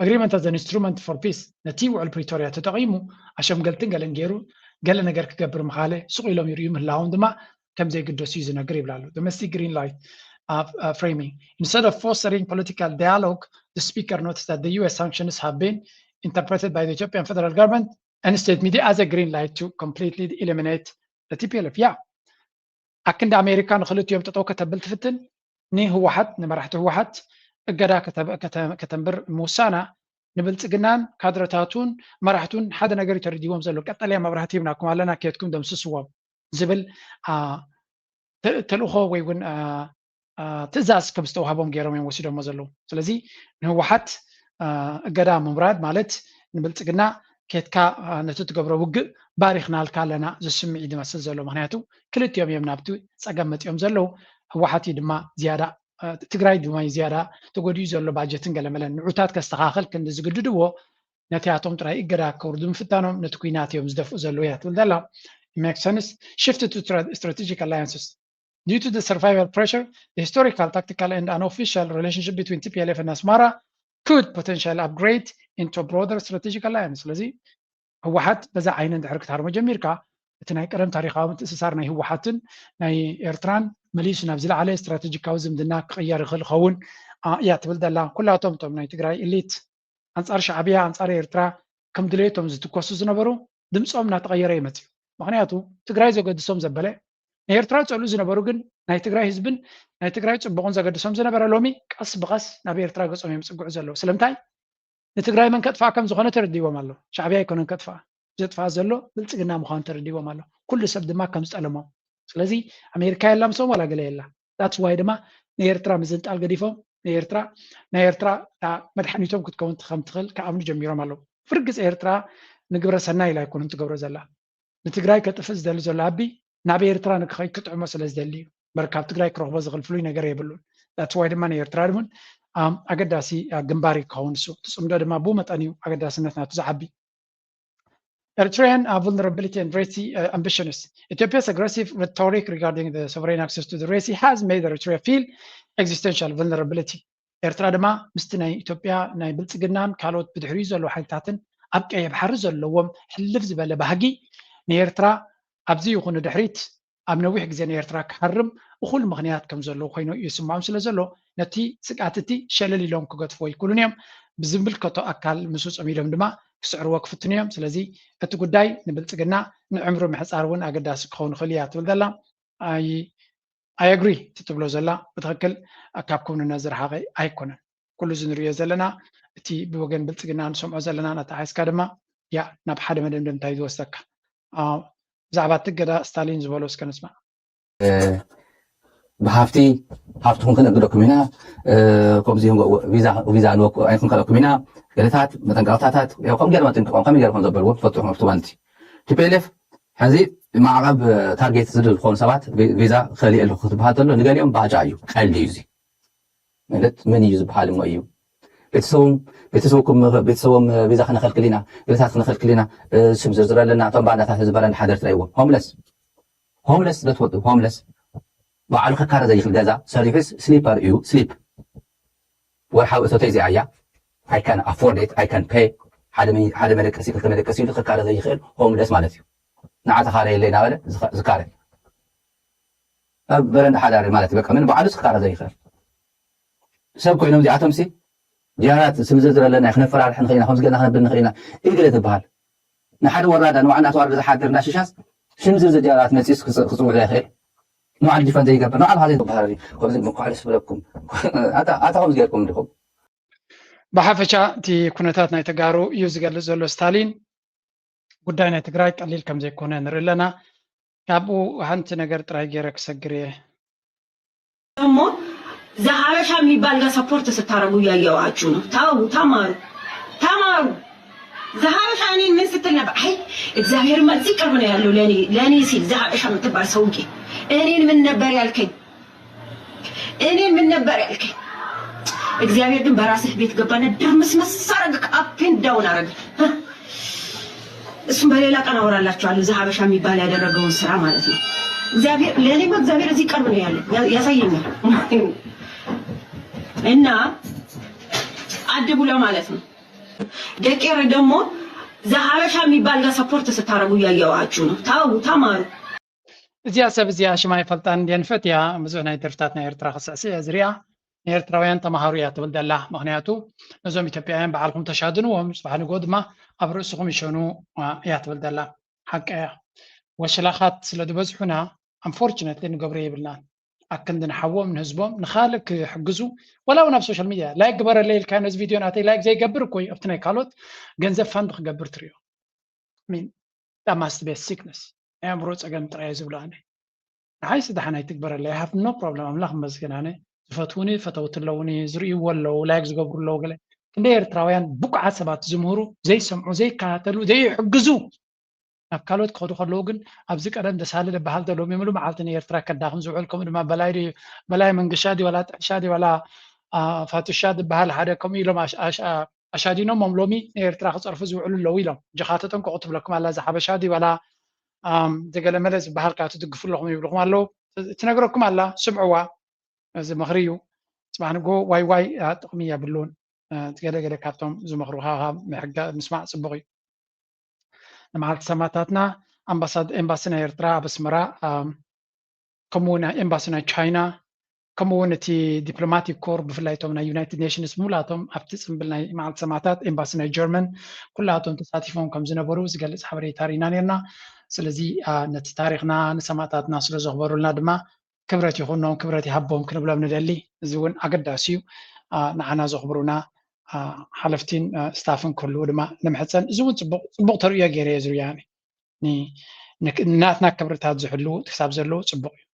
ኣግሪመንት as an instrument for peace፣ ነቲ ውዕል ፕሪቶሪያ ተጠቒሙ ኣሸምገልትን ገለን ገይሩ ገለ ነገር ክገብር ምኻለ ስቕ ኢሎም ይርእዩ ምህላዎም ድማ ከም ዘይግደሱ እዩ ዝነግር ይብል ኣሎ። Domestic green light framing instead of fostering political dialogue, the speaker noted that the U S sanctions have been interpreted by the Ethiopian federal government and state media as a green light to completely eliminate the TPLF። ያ ኣክንዲ ኣሜሪካ ንክልቲኦም ጠጠው ከተብል ትፍትን ንህወሓት ንመራሕቲ ህወሓት እገዳ ከተንብር ምውሳና ንብልፅግናን ካድረታቱን መራሕቱን ሓደ ነገር እዩ ተረዲዎም ዘሎ። ቀጠልያ መብራህቲ ሂብናኩም ኣለና፣ ከየትኩም ደምስስዎም ዝብል ተልእኾ ወይ እውን ትእዛዝ ከም ዝተዋህቦም ገይሮም እዮም ወሲዶሞ ዘለዉ። ስለዚ ንህወሓት እገዳ ምውራድ ማለት ንብልፅግና ኬትካ ነቲ ትገብሮ ውግእ ባሪኽናልካ ኣለና ዝስምዒ ዝመስል ዘሎ። ምክንያቱ ክልቲኦም እዮም ናብቲ ፀገም መፂኦም ዘለዉ። ህወሓት እዩ ድማ ዝያዳ ትግራይ ድማ እዩ ዝያዳ ተጎዲኡ ዘሎ ባጀትን ገለመለን። ንዑታት ከስተኻኽል ክንዲ ዝግድድዎ ነቲኣቶም ጥራይ እገዳ ከውርዱ ምፍታኖም ነቲ ኩናት እዮም ዝደፍኡ ዘለዉ እያ ትብል ዘላ። Makes sense. Shift to strategic alliances. Due to the survival pressure, the historical, tactical and unofficial relationship between TPLF and Asmara could potentially upgrade into a broader strategic alliance. ስለዚ ህወሓት በዛ ዓይነ እንድሕር ክትሃርሞ ጀሚርካ እቲ ናይ ቀደም ታሪካዊ ምትእስሳር ናይ ህወሓትን ናይ ኤርትራን መሊሱ ናብ ዝለዓለ ስትራቴጂካዊ ዝምድና ክቕየር ይኽእል ይኸውን እያ ትብል ዘላ። ኩላቶም እቶም ናይ ትግራይ ኢሊት ኣንፃር ሻዕብያ ኣንፃር ኤርትራ ከም ድሌቶም ዝትኮሱ ዝነበሩ ድምፆም እናተቐየረ ይመፅእ። ምክንያቱ ትግራይ ዘገድሶም ዘበለ ናይ ኤርትራ ዝፀልኡ ዝነበሩ ግን ናይ ትግራይ ህዝብን ናይ ትግራይ ፅቡቕን ዘገድሶም ዝነበረ ሎሚ ቀስ ብቐስ ናብ ኤርትራ ገፆም እዮም ዝፅግዑ ዘለዉ። ስለምንታይ? ንትግራይ መን ከጥፍኣ ከም ዝኾነ ተረዲዎም ኣሎ። ሻዕብያ ኣይኮነን ከጥፍኣ። ዘጥፋእ ዘሎ ብልፅግና ምዃኑ ተረዲዎም ኣሎ። ኩሉ ሰብ ድማ ከም ዝጠለሞም። ስለዚ ኣሜሪካ የላ ምስኦም ዋላ ገለ የላ። That's why ድማ ንኤርትራ ምዝንጣል ገዲፎም ንኤርትራ ናይ ኤርትራ መድሓኒቶም ክትከውን ከም ትኽእል ክኣምኑ ጀሚሮም ኣለዉ። ብርግፅ ኤርትራ ንግብረ ሰናይ ኢላ ኣይኮኑን ትገብሮ ዘላ። ንትግራይ ከጥፍእ ዝደሊ ዘሎ ኣቢ ናብ ኤርትራ ንክኸይድ ክጥዕሞ ስለ ዝደሊ እዩ። በር ካብ ትግራይ ክረኽቦ ዝኽእል ፍሉይ ነገር የብሉን። That's why ድማ ንኤርትራ እውን ኣገዳሲ ግንባር ክኸውን እሱ ትፅምዶ ድማ ብኡ መጠን እዩ ኣገዳስነት ናቱ ዝዓቢ። Eritrean uh, vulnerability and Red Sea uh, ambitions. Ethiopia's aggressive rhetoric regarding the sovereign access to the Red Sea has made Eritrea feel existential vulnerability. ኤርትራ ድማ ምስቲ ናይ ኢትዮጵያ ናይ ብልፅግናን ካልኦት ብድሕሪኡ ዘለዉ ሓይልታትን ኣብ ቀይሕ ባሕሪ ዘለዎም ሕልፍ ዝበለ ባህጊ ንኤርትራ ኣብዚ ይኹን ድሕሪት ኣብ ነዊሕ ግዜ ንኤርትራ ክሓርም እኹል ምኽንያት ከም ዘለዎ ኮይኑ ይስምዖም ስለ ዘሎ ነቲ ስግኣት እቲ ሸለል ኢሎም ክገድፍዎ ኣይክእሉን እዮም። ብዝምልከቶ ኣካል ምስ ውፅኦም ኢሎም ድማ ክስዕርዎ ክፍትኑ እዮም። ስለዚ እቲ ጉዳይ ንብልፅግና ንዕምሩ ምሕፃር እውን ኣገዳሲ ክኸውን ይኽእል እያ ትብል ዘላ። ኣይ ኣግሪ እቲ ትብሎ ዘላ ብትኽክል ካብ ክውንነት ዝረሓቐ ኣይኮነን። ኩሉ እዚ ንሪኦ ዘለና እቲ ብወገን ብልፅግና ንሰምዖ ዘለና ኣተሓሒዝካ ድማ ያ ናብ ሓደ መደምደምታ እዩ ዝወስደካ። ብዛዕባ እቲ ገዳ ስታሊን ዝበሎ እስከ ንስማዕ። ብሃፍቲ ሃፍትኹም ክነግደኩም ኢና፣ ከምዚ ቪዛ ንወክኣይኩም ከለኩም ኢና፣ ገለታት መጠንቀቕታታት ከም ገለ መጠንቀቕም ከም ገለኹም ዘበልዎ ትፈልጡ ኢኹም ማለት እዩ። ቲፒኤልኤፍ ሕዚ ማዕቐብ ታርጌት ዝድል ዝኾኑ ሰባት ቪዛ ከሊእ ኣለኹ ክትበሃል ተሎ ንገሊኦም ባጫ እዩ፣ ቀልዲ እዩ። እዚ ማለት መን እዩ ዝበሃል እሞ እዩ። ቤተሰቦም ቤተሰቦም ቪዛ ክነኸልክል ኢና፣ ገለታት ክነኸልክል ኢና፣ ስም ዝርዝር ኣለና፣ እቶም ባንዳታት ዝበለን ሓደር ትረይዎም ሆምለስ ሆምለስ ዶ ትፈልጡ? ሆምለስ ባዕሉ ክካረ ዘይኽእል ገዛ ሰሪሑስ ስሊፐር እዩ ስሊፕ ወርሓዊ እቶተይ እዚኣ እያ። I can afford it, I can pay ሓደ መደቀሲ ክልተ መደቀሲ ኢሉ ክካረ ዘይኽእል ሆምለስ ማለት እዩ። ንዓ ተኻረየለይ እናበለ ዝካረ በረንዳ ሓዳሪ ማለት እዩ። በቃ ምን ባዕሉስ ክካረ ዘይኽእል ሰብ ኮይኖም እዚኣቶም ሲ ጀነራት ስም ዝርዝር ኣለና ክነፈራርሕ ንኽእል ኢና ከምዚ ገና ክነብል ንኽእል ኢና ኢግለ ትበሃል ንሓደ ወራዳ ንባዕሉ እናተዋረደ ዝሓድር እንዳሽሻስ ሽም ዝርዝር ጀነራት መፂስ ክፅውዕ ይኽእል ንባዕሉ ዲፈን ዘይገብር ንባዕሉ ካ ዘይትበሃል ከምዚ ምኳዕልስ ብለኩም ኣታ ከምዚ ገርኩም እንዲኹም ብሓፈሻ እቲ ኩነታት ናይ ተጋሩ እዩ ዝገልፅ ዘሎ ስታሊን ጉዳይ ናይ ትግራይ ቀሊል ከም ዘይኮነ ንርኢ ኣለና ካብኡ ሓንቲ ነገር ጥራይ ገይረ ክሰግር እየ እሞ ዝሓበሻ የሚባል ጋር ሰፖርት ስታረጉ እያየዋችሁ ነው። ተው ተማሩ ተማሩ። ዝሓበሻ እኔን ምን ስትል ነበር? አይ እግዚአብሔርማ እዚህ ቅርብ ነው ያለው ለእኔ ለእኔ ሲል ዝሓበሻ የምትባል ሰውዬ እኔን ምን ነበር ያልከኝ? እኔን ምን ነበር ያልከኝ? እግዚአብሔር ግን በራስህ ቤት ገባና ድርምስምስ አረግክ፣ up and down አረግክ። እሱም በሌላ ቀን አወራላችኋለሁ። እዛ ሀበሻ የሚባል ያደረገውን ስራ ማለት ነው። እግዚአብሔር ለእኔማ እግዚአብሔር እዚህ ቅርብ ነው ያለ ያሳየኛል። እና አድቡ ለማለት ነው። ደቄር ደግሞ እዛ ሀበሻ የሚባል ጋር ሰፖርት ስታረጉ እያየዋችሁ ነው። ተው ተማሩ። እዚኣ ሰብ እዚኣ ሽማ ይፈልጣን እንድየ ንፈትያ ብዙሕ ናይ ደርፍታት ናይ ኤርትራ ክስዕስዕ እየ ዝሪኣ ንኤርትራውያን ተምሃሩ እያ ትብል ዘላ ምክንያቱ ነዞም ኢትዮጵያውያን በዓልኩም ተሻድንዎም ፅባሕ ንግሆ ድማ ኣብ ርእስኹም ይሸኑ እያ ትብል ዘላ ሓቂ እያ ወሽላኻት ስለ ዝበዝሑና unfortunately ንገብሮ የብልናን ኣክንዲ ንሓዎም ንህዝቦም ንካልእ ክሕግዙ ወላ እውን ኣብ social media like ግበረለይ ኢልካ ነዚ ቪድዮ ናተይ like ዘይገብር እኮ እዩ ኣብቲ ናይ ካልኦት ገንዘብ fund ክገብር ትሪኦ that must be a sickness ናይ ኣእምሮ ፀገም ጥራይ ዝብሎ ኣነ ንዓይሲ ደሓን ኣይትግበረለይ I have no problem ኣምላኽ ይመስገን ኣነ ዝፈትዉኒ ፈተውቲ ኣለዉኒ ዝርእይዎ ኣለዉ like ዝገብሩ ኣለዉ ገለ ክንደይ ኤርትራውያን ብቁዓት ሰባት ዝምህሩ ዘይሰምዑ ዘይከታተሉ ዘይሕግዙ ናብ ካልኦት ክኸዱ ከለዉ ግን ኣብዚ ቀደም ደሳለ ዝበሃል ዘሎ ሎሚ ሙሉ መዓልቲ ንኤርትራ ከዳኽም ዝውዕል ከምኡ ድማ በላይ ድዩ በላይ መንገሻ ድዩ ዋላ ጥሕሻ ድዩ ዋላ ፋቱሻ ዝበሃል ሓደ ከምኡ ኢሎም ኣሻዲኖሞም ሎሚ ንኤርትራ ክፀርፉ ዝውዕሉ ኣለዉ ኢሎም ጀኻ ተጠንቀቑ ትብለኩም ኣላ እዚ ሓበሻ ድዩ ዋላ ዝገለመለ ዝበሃል ከዓ ትድግፉ ኣለኹም ይብልኹም ኣለዉ ትነግረኩም ኣላ ስምዕዋ እዚ ምኽሪ እዩ ፅባሕ ንጎ ዋይ ዋይ ጥቕሚ የብሉን ገለ ገለ ካብቶም ዝመኽሩኻ ምስማዕ ፅቡቕ እዩ ንመዓልቲ ሰማእታትና ኤምባሲ ናይ ኤርትራ ኣብ ኣስመራ ከምኡ ናይ ኤምባሲ ናይ ቻይና ከምኡ እውን እቲ ዲፕሎማቲክ ኮር ብፍላይ እቶም ናይ ዩናይትድ ኔሽንስ ሙላቶም ኣብቲ ፅምብል ናይ መዓልቲ ሰማእታት ኤምባሲ ናይ ጀርመን ኩላቶም ተሳቲፎም ከም ዝነበሩ ዝገልፅ ሓበሬታ ርኢና ነርና ስለዚ ነቲ ታሪክና ንሰማእታትና ስለ ዘኽበሩልና ድማ ክብረት ይኹኖም ክብረት ይሃቦም ክንብሎም ንደሊ እዚ እውን ኣገዳሲ እዩ ንዓና ዘኽብሩና ሓለፍቲን ስታፍን ክህልዉ ድማ ንምሕፀን። እዚ እውን ፅቡቕ ተርእዮ ገይረ እየ ዝርእዮ። ናትና ክብርታት ዝሕልዉ ክሳብ ዘለዉ ፅቡቕ እዩ።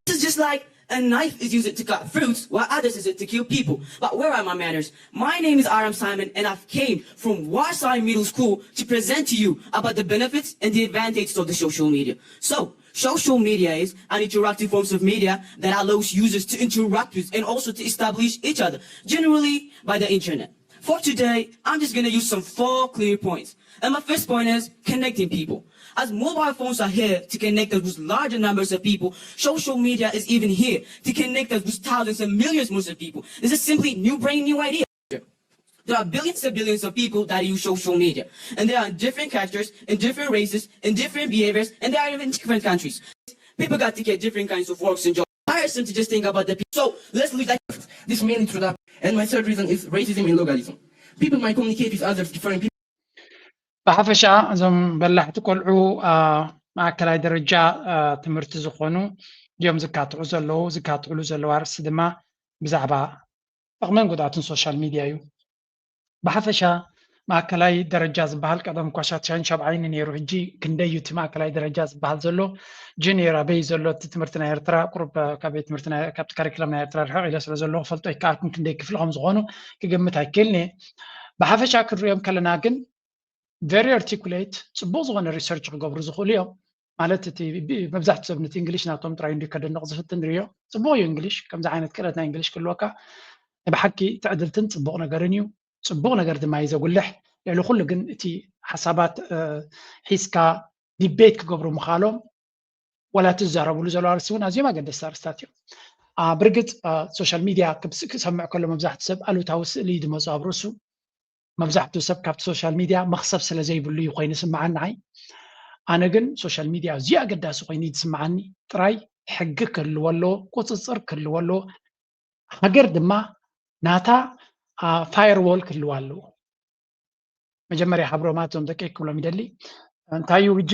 It's just like a knife is used to cut fruits, while others use it to kill people. But where are my manners? My name is Aram Simon, and I came from Warsai Middle School to present to you about the benefits and the advantages of the social media. So, social media is an interactive forms of media that allows users to interact with and also to establish each other, generally by the internet. For today, I'm just gonna use some four clear points. And my first point is connecting people. As mobile phones are here to connect us with larger numbers of people, social media is even here to connect us with thousands and millions more of people. This is simply new brain, new idea. There are billions and billions of people that use social media, and there are different characters and different races and different behaviors, and they are even in different countries. People got to get different kinds of works and jobs. Tiresome to just think about the people. So let's leave that. This main introduction. And my third reason is racism and logarithm. People might communicate with others different people. ብሓፈሻ እዞም በላሕቲ ቆልዑ ማእከላይ ደረጃ ትምህርቲ ዝኾኑ እዮም ዝካትዑ ዘለዉ። ዝካትዕሉ ዘለዉ ኣርእስቲ ድማ ብዛዕባ ጥቕምን ጉድኣትን ሶሻል ሚድያ እዩ። ብሓፈሻ ማእከላይ ደረጃ ዝበሃል ቀደም እኳ ሻድሻይን ሻብዓይን ነይሩ፣ ሕጂ ክንደይ እዩ እቲ ማእከላይ ደረጃ ዝበሃል ዘሎ? ጁኒየር ኣበይ ዘሎ? እቲ ትምህርቲ ናይ ኤርትራ ቁሩብ ካብ ቤት ትምህርቲ ካብቲ ካሪክለም ናይ ኤርትራ ርሕቕ ኢለ ስለ ዘለኹ ክፈልጦ ኣይከኣልኩን ክንደይ ክፍሊ ከም ዝኾኑ ክግምት ኣይክእልን እየ። ብሓፈሻ ክንሪኦም ከለና ግን very articulate፣ ፅቡቕ ዝኾነ ሪሰርች ክገብሩ ዝኽእሉ እዮም። ማለት እቲ መብዛሕትኡ ሰብ ነቲ እንግሊሽ ናቶም ጥራይ እንዲ ከደንቕ ዝፍትን ንሪኦ። ፅቡቕ እዩ እንግሊሽ፣ ከምዚ ዓይነት ክእለት ናይ እንግሊሽ ክህልወካ ብሓቂ ትዕድልትን ፅቡቕ ነገርን እዩ። ፅቡቕ ነገር ድማ እዩ ዘጉልሕ። ልዕሊ ኩሉ ግን እቲ ሓሳባት ሒዝካ ዲቤት ክገብሩ ምኻሎም፣ ወላ እቲ ዝዛረብሉ ዘለዉ ኣርእስቲ እውን ኣዝዮም ኣገደስቲ ኣርእስታት እዮም። ብርግፅ ሶሻል ሚድያ ክሰምዕ ከሎ መብዛሕትኡ ሰብ ኣሉታዊ ስእሊ እዩ ዝመፁ ኣብ ርእሱ። መብዛሕትኡ ሰብ ካብቲ ሶሻል ሚድያ መኽሰብ ስለ ዘይብሉ እዩ ኮይኑ ስምዓኒ። ኣይ ኣነ ግን ሶሻል ሚድያ ኣዝዩ ኣገዳሲ ኮይኑ እዩ ዝስምዓኒ። ጥራይ ሕጊ ክህልዎ ኣለዎ፣ ቁፅፅር ክህልዎ ኣለዎ። ሃገር ድማ ናታ ፋየርዎል ክህልዋ ኣለዎ። መጀመርያ ሃብሮማት እዞም ደቀይ ክብሎም ይደሊ። እንታይ እዩ ሕጂ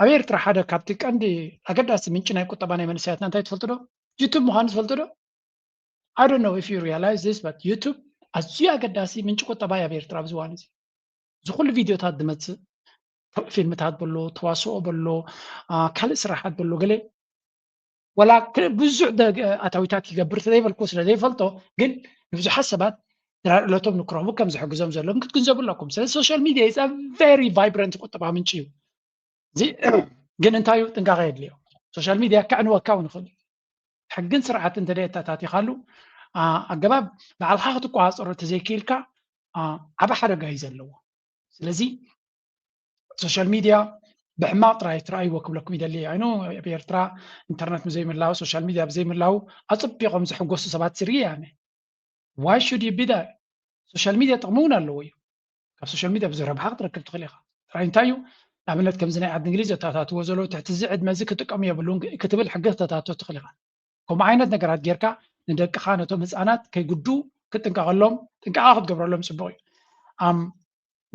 ኣብ ኤርትራ ሓደ ካብቲ ቀንዲ ኣገዳሲ ምንጪ ናይ ቁጠባ ናይ መንእሰያትና እንታይ ትፈልጡ ዶ? ዩቱብ ምዃኑ ትፈልጡ ዶ? I don't know if you realize this, but YouTube ኣዝዩ ኣገዳሲ ምንጪ ቁጠባ እዩ ኣብ ኤርትራ ኣብዚ እዋን እዚ። እዚ ኩሉ ቪድዮታት ዝመፅእ ፊልምታት በሎ፣ ተዋስኦ በሎ፣ ካልእ ስራሓት በሎ ገለ ወላ ብዙሕ ኣታዊታት ይገብር ተዘይበልኩ ስለ ዘይፈልጦ፣ ግን ንብዙሓት ሰባት ድራር ዕለቶም ንክረኽቡ ከም ዝሕግዞም ዘለዎም ክትግንዘቡ ኣለኩም። ስለዚ ሶሻል ሚድያ is a very vibrant ቁጠባ ምንጪ እዩ። እዚ ግን እንታይ እዩ ጥንቃቐ የድልዮ። ሶሻል ሚድያ ከዕንወካ እውን ይኽእል እዩ። ሕግን ስርዓትን እንተ ኣተኣታቲኻሉ ኣገባብ ባዕልኻ ክትቆፃፀሮ ተዘይክኢልካ ዓብ ሓደጋ እዩ ዘለዎ። ስለዚ ሶሻል ሚድያ ብሕማቕ ጥራይ ትረኣይዎ ክብለኩም ይደሊ። ኣይኖ ኣብ ኤርትራ ኢንተርነት ብዘይምላው ሶሻል ሚድያ ብዘይምላው ኣፅቢቖም ዝሕጎሱ ሰባት ዝርኢ ኣነ። Why should you be there? ሶሻል ሚድያ ጥቕሚ እውን ኣለዎ እዩ። ካብ ሶሻል ሚድያ ብዙሕ ረብሓ ክትረክብ ትኽእል ኢኻ። ጥራይ እንታይ እዩ ንኣብነት ከምዚ ናይ ዓዲ እንግሊዝ ዘተኣታትዎ ዘለዉ ትሕቲ እዚ ዕድመ እዚ ክጥቀሙ የብሉን ክትብል ሕጊ ክተታቶ ትኽእል ኢኻ። ከምኡ ዓይነት ነገራት ጌርካ ንደቅኻ ነቶም ህፃናት ከይጉዱ ክትጥንቀቐሎም ጥንቃቐ ክትገብረሎም ፅቡቕ እዩ።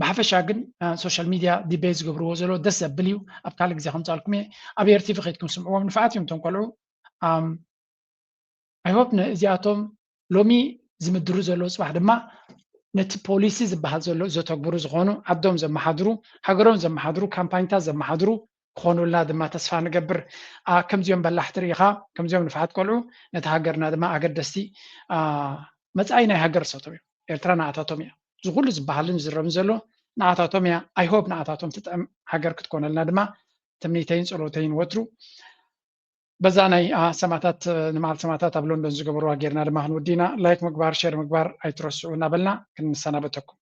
ብሓፈሻ ግን ሶሻል ሚድያ ዲቤት ዝገብርዎ ዘሎ ደስ ዘብል እዩ። ኣብ ካልእ ግዜ ከምፃልኩም እየ። ኣብ ኤርቲቪ ከይድኩም ስምዕዎም ንፍዓት እዮም እቶም ቆልዑ። I hope እዚኣቶም ሎሚ ዝምድሩ ዘለዉ ፅባሕ ድማ ነቲ ፖሊሲ ዝበሃል ዘሎ ዘተግብሩ ዝኾኑ ዓዶም ዘመሓድሩ ሃገሮም ዘመሓድሩ ካምፓኝታት ዘመሓድሩ ክኾኑልና ድማ ተስፋ ንገብር። ከምዚኦም በላሕቲ ርኢኻ ከምዚኦም ንፍዓት ቆልዑ ነቲ ሃገርና ድማ ኣገደስቲ መፃኢ ናይ ሃገር ሰቶም እዮም። ኤርትራ ንኣታቶም እያ። እዚ ኩሉ ዝበሃልን ዝዝረብን ዘሎ ንኣታቶም እያ። I hope ንኣታቶም ትጥዕም ሃገር ክትኮነልና ድማ ትምኒተይን ፀሎተይን ወትሩ። በዛ ናይ ሰማታት ንመዓልቲ ሰማታት ኣብ ሎንዶን ዝገበርዋ ጌርና ድማ ክንወዲና ላይክ ምግባር ሸር ምግባር ኣይትረስዑ እናበልና ክንሰናበተኩም።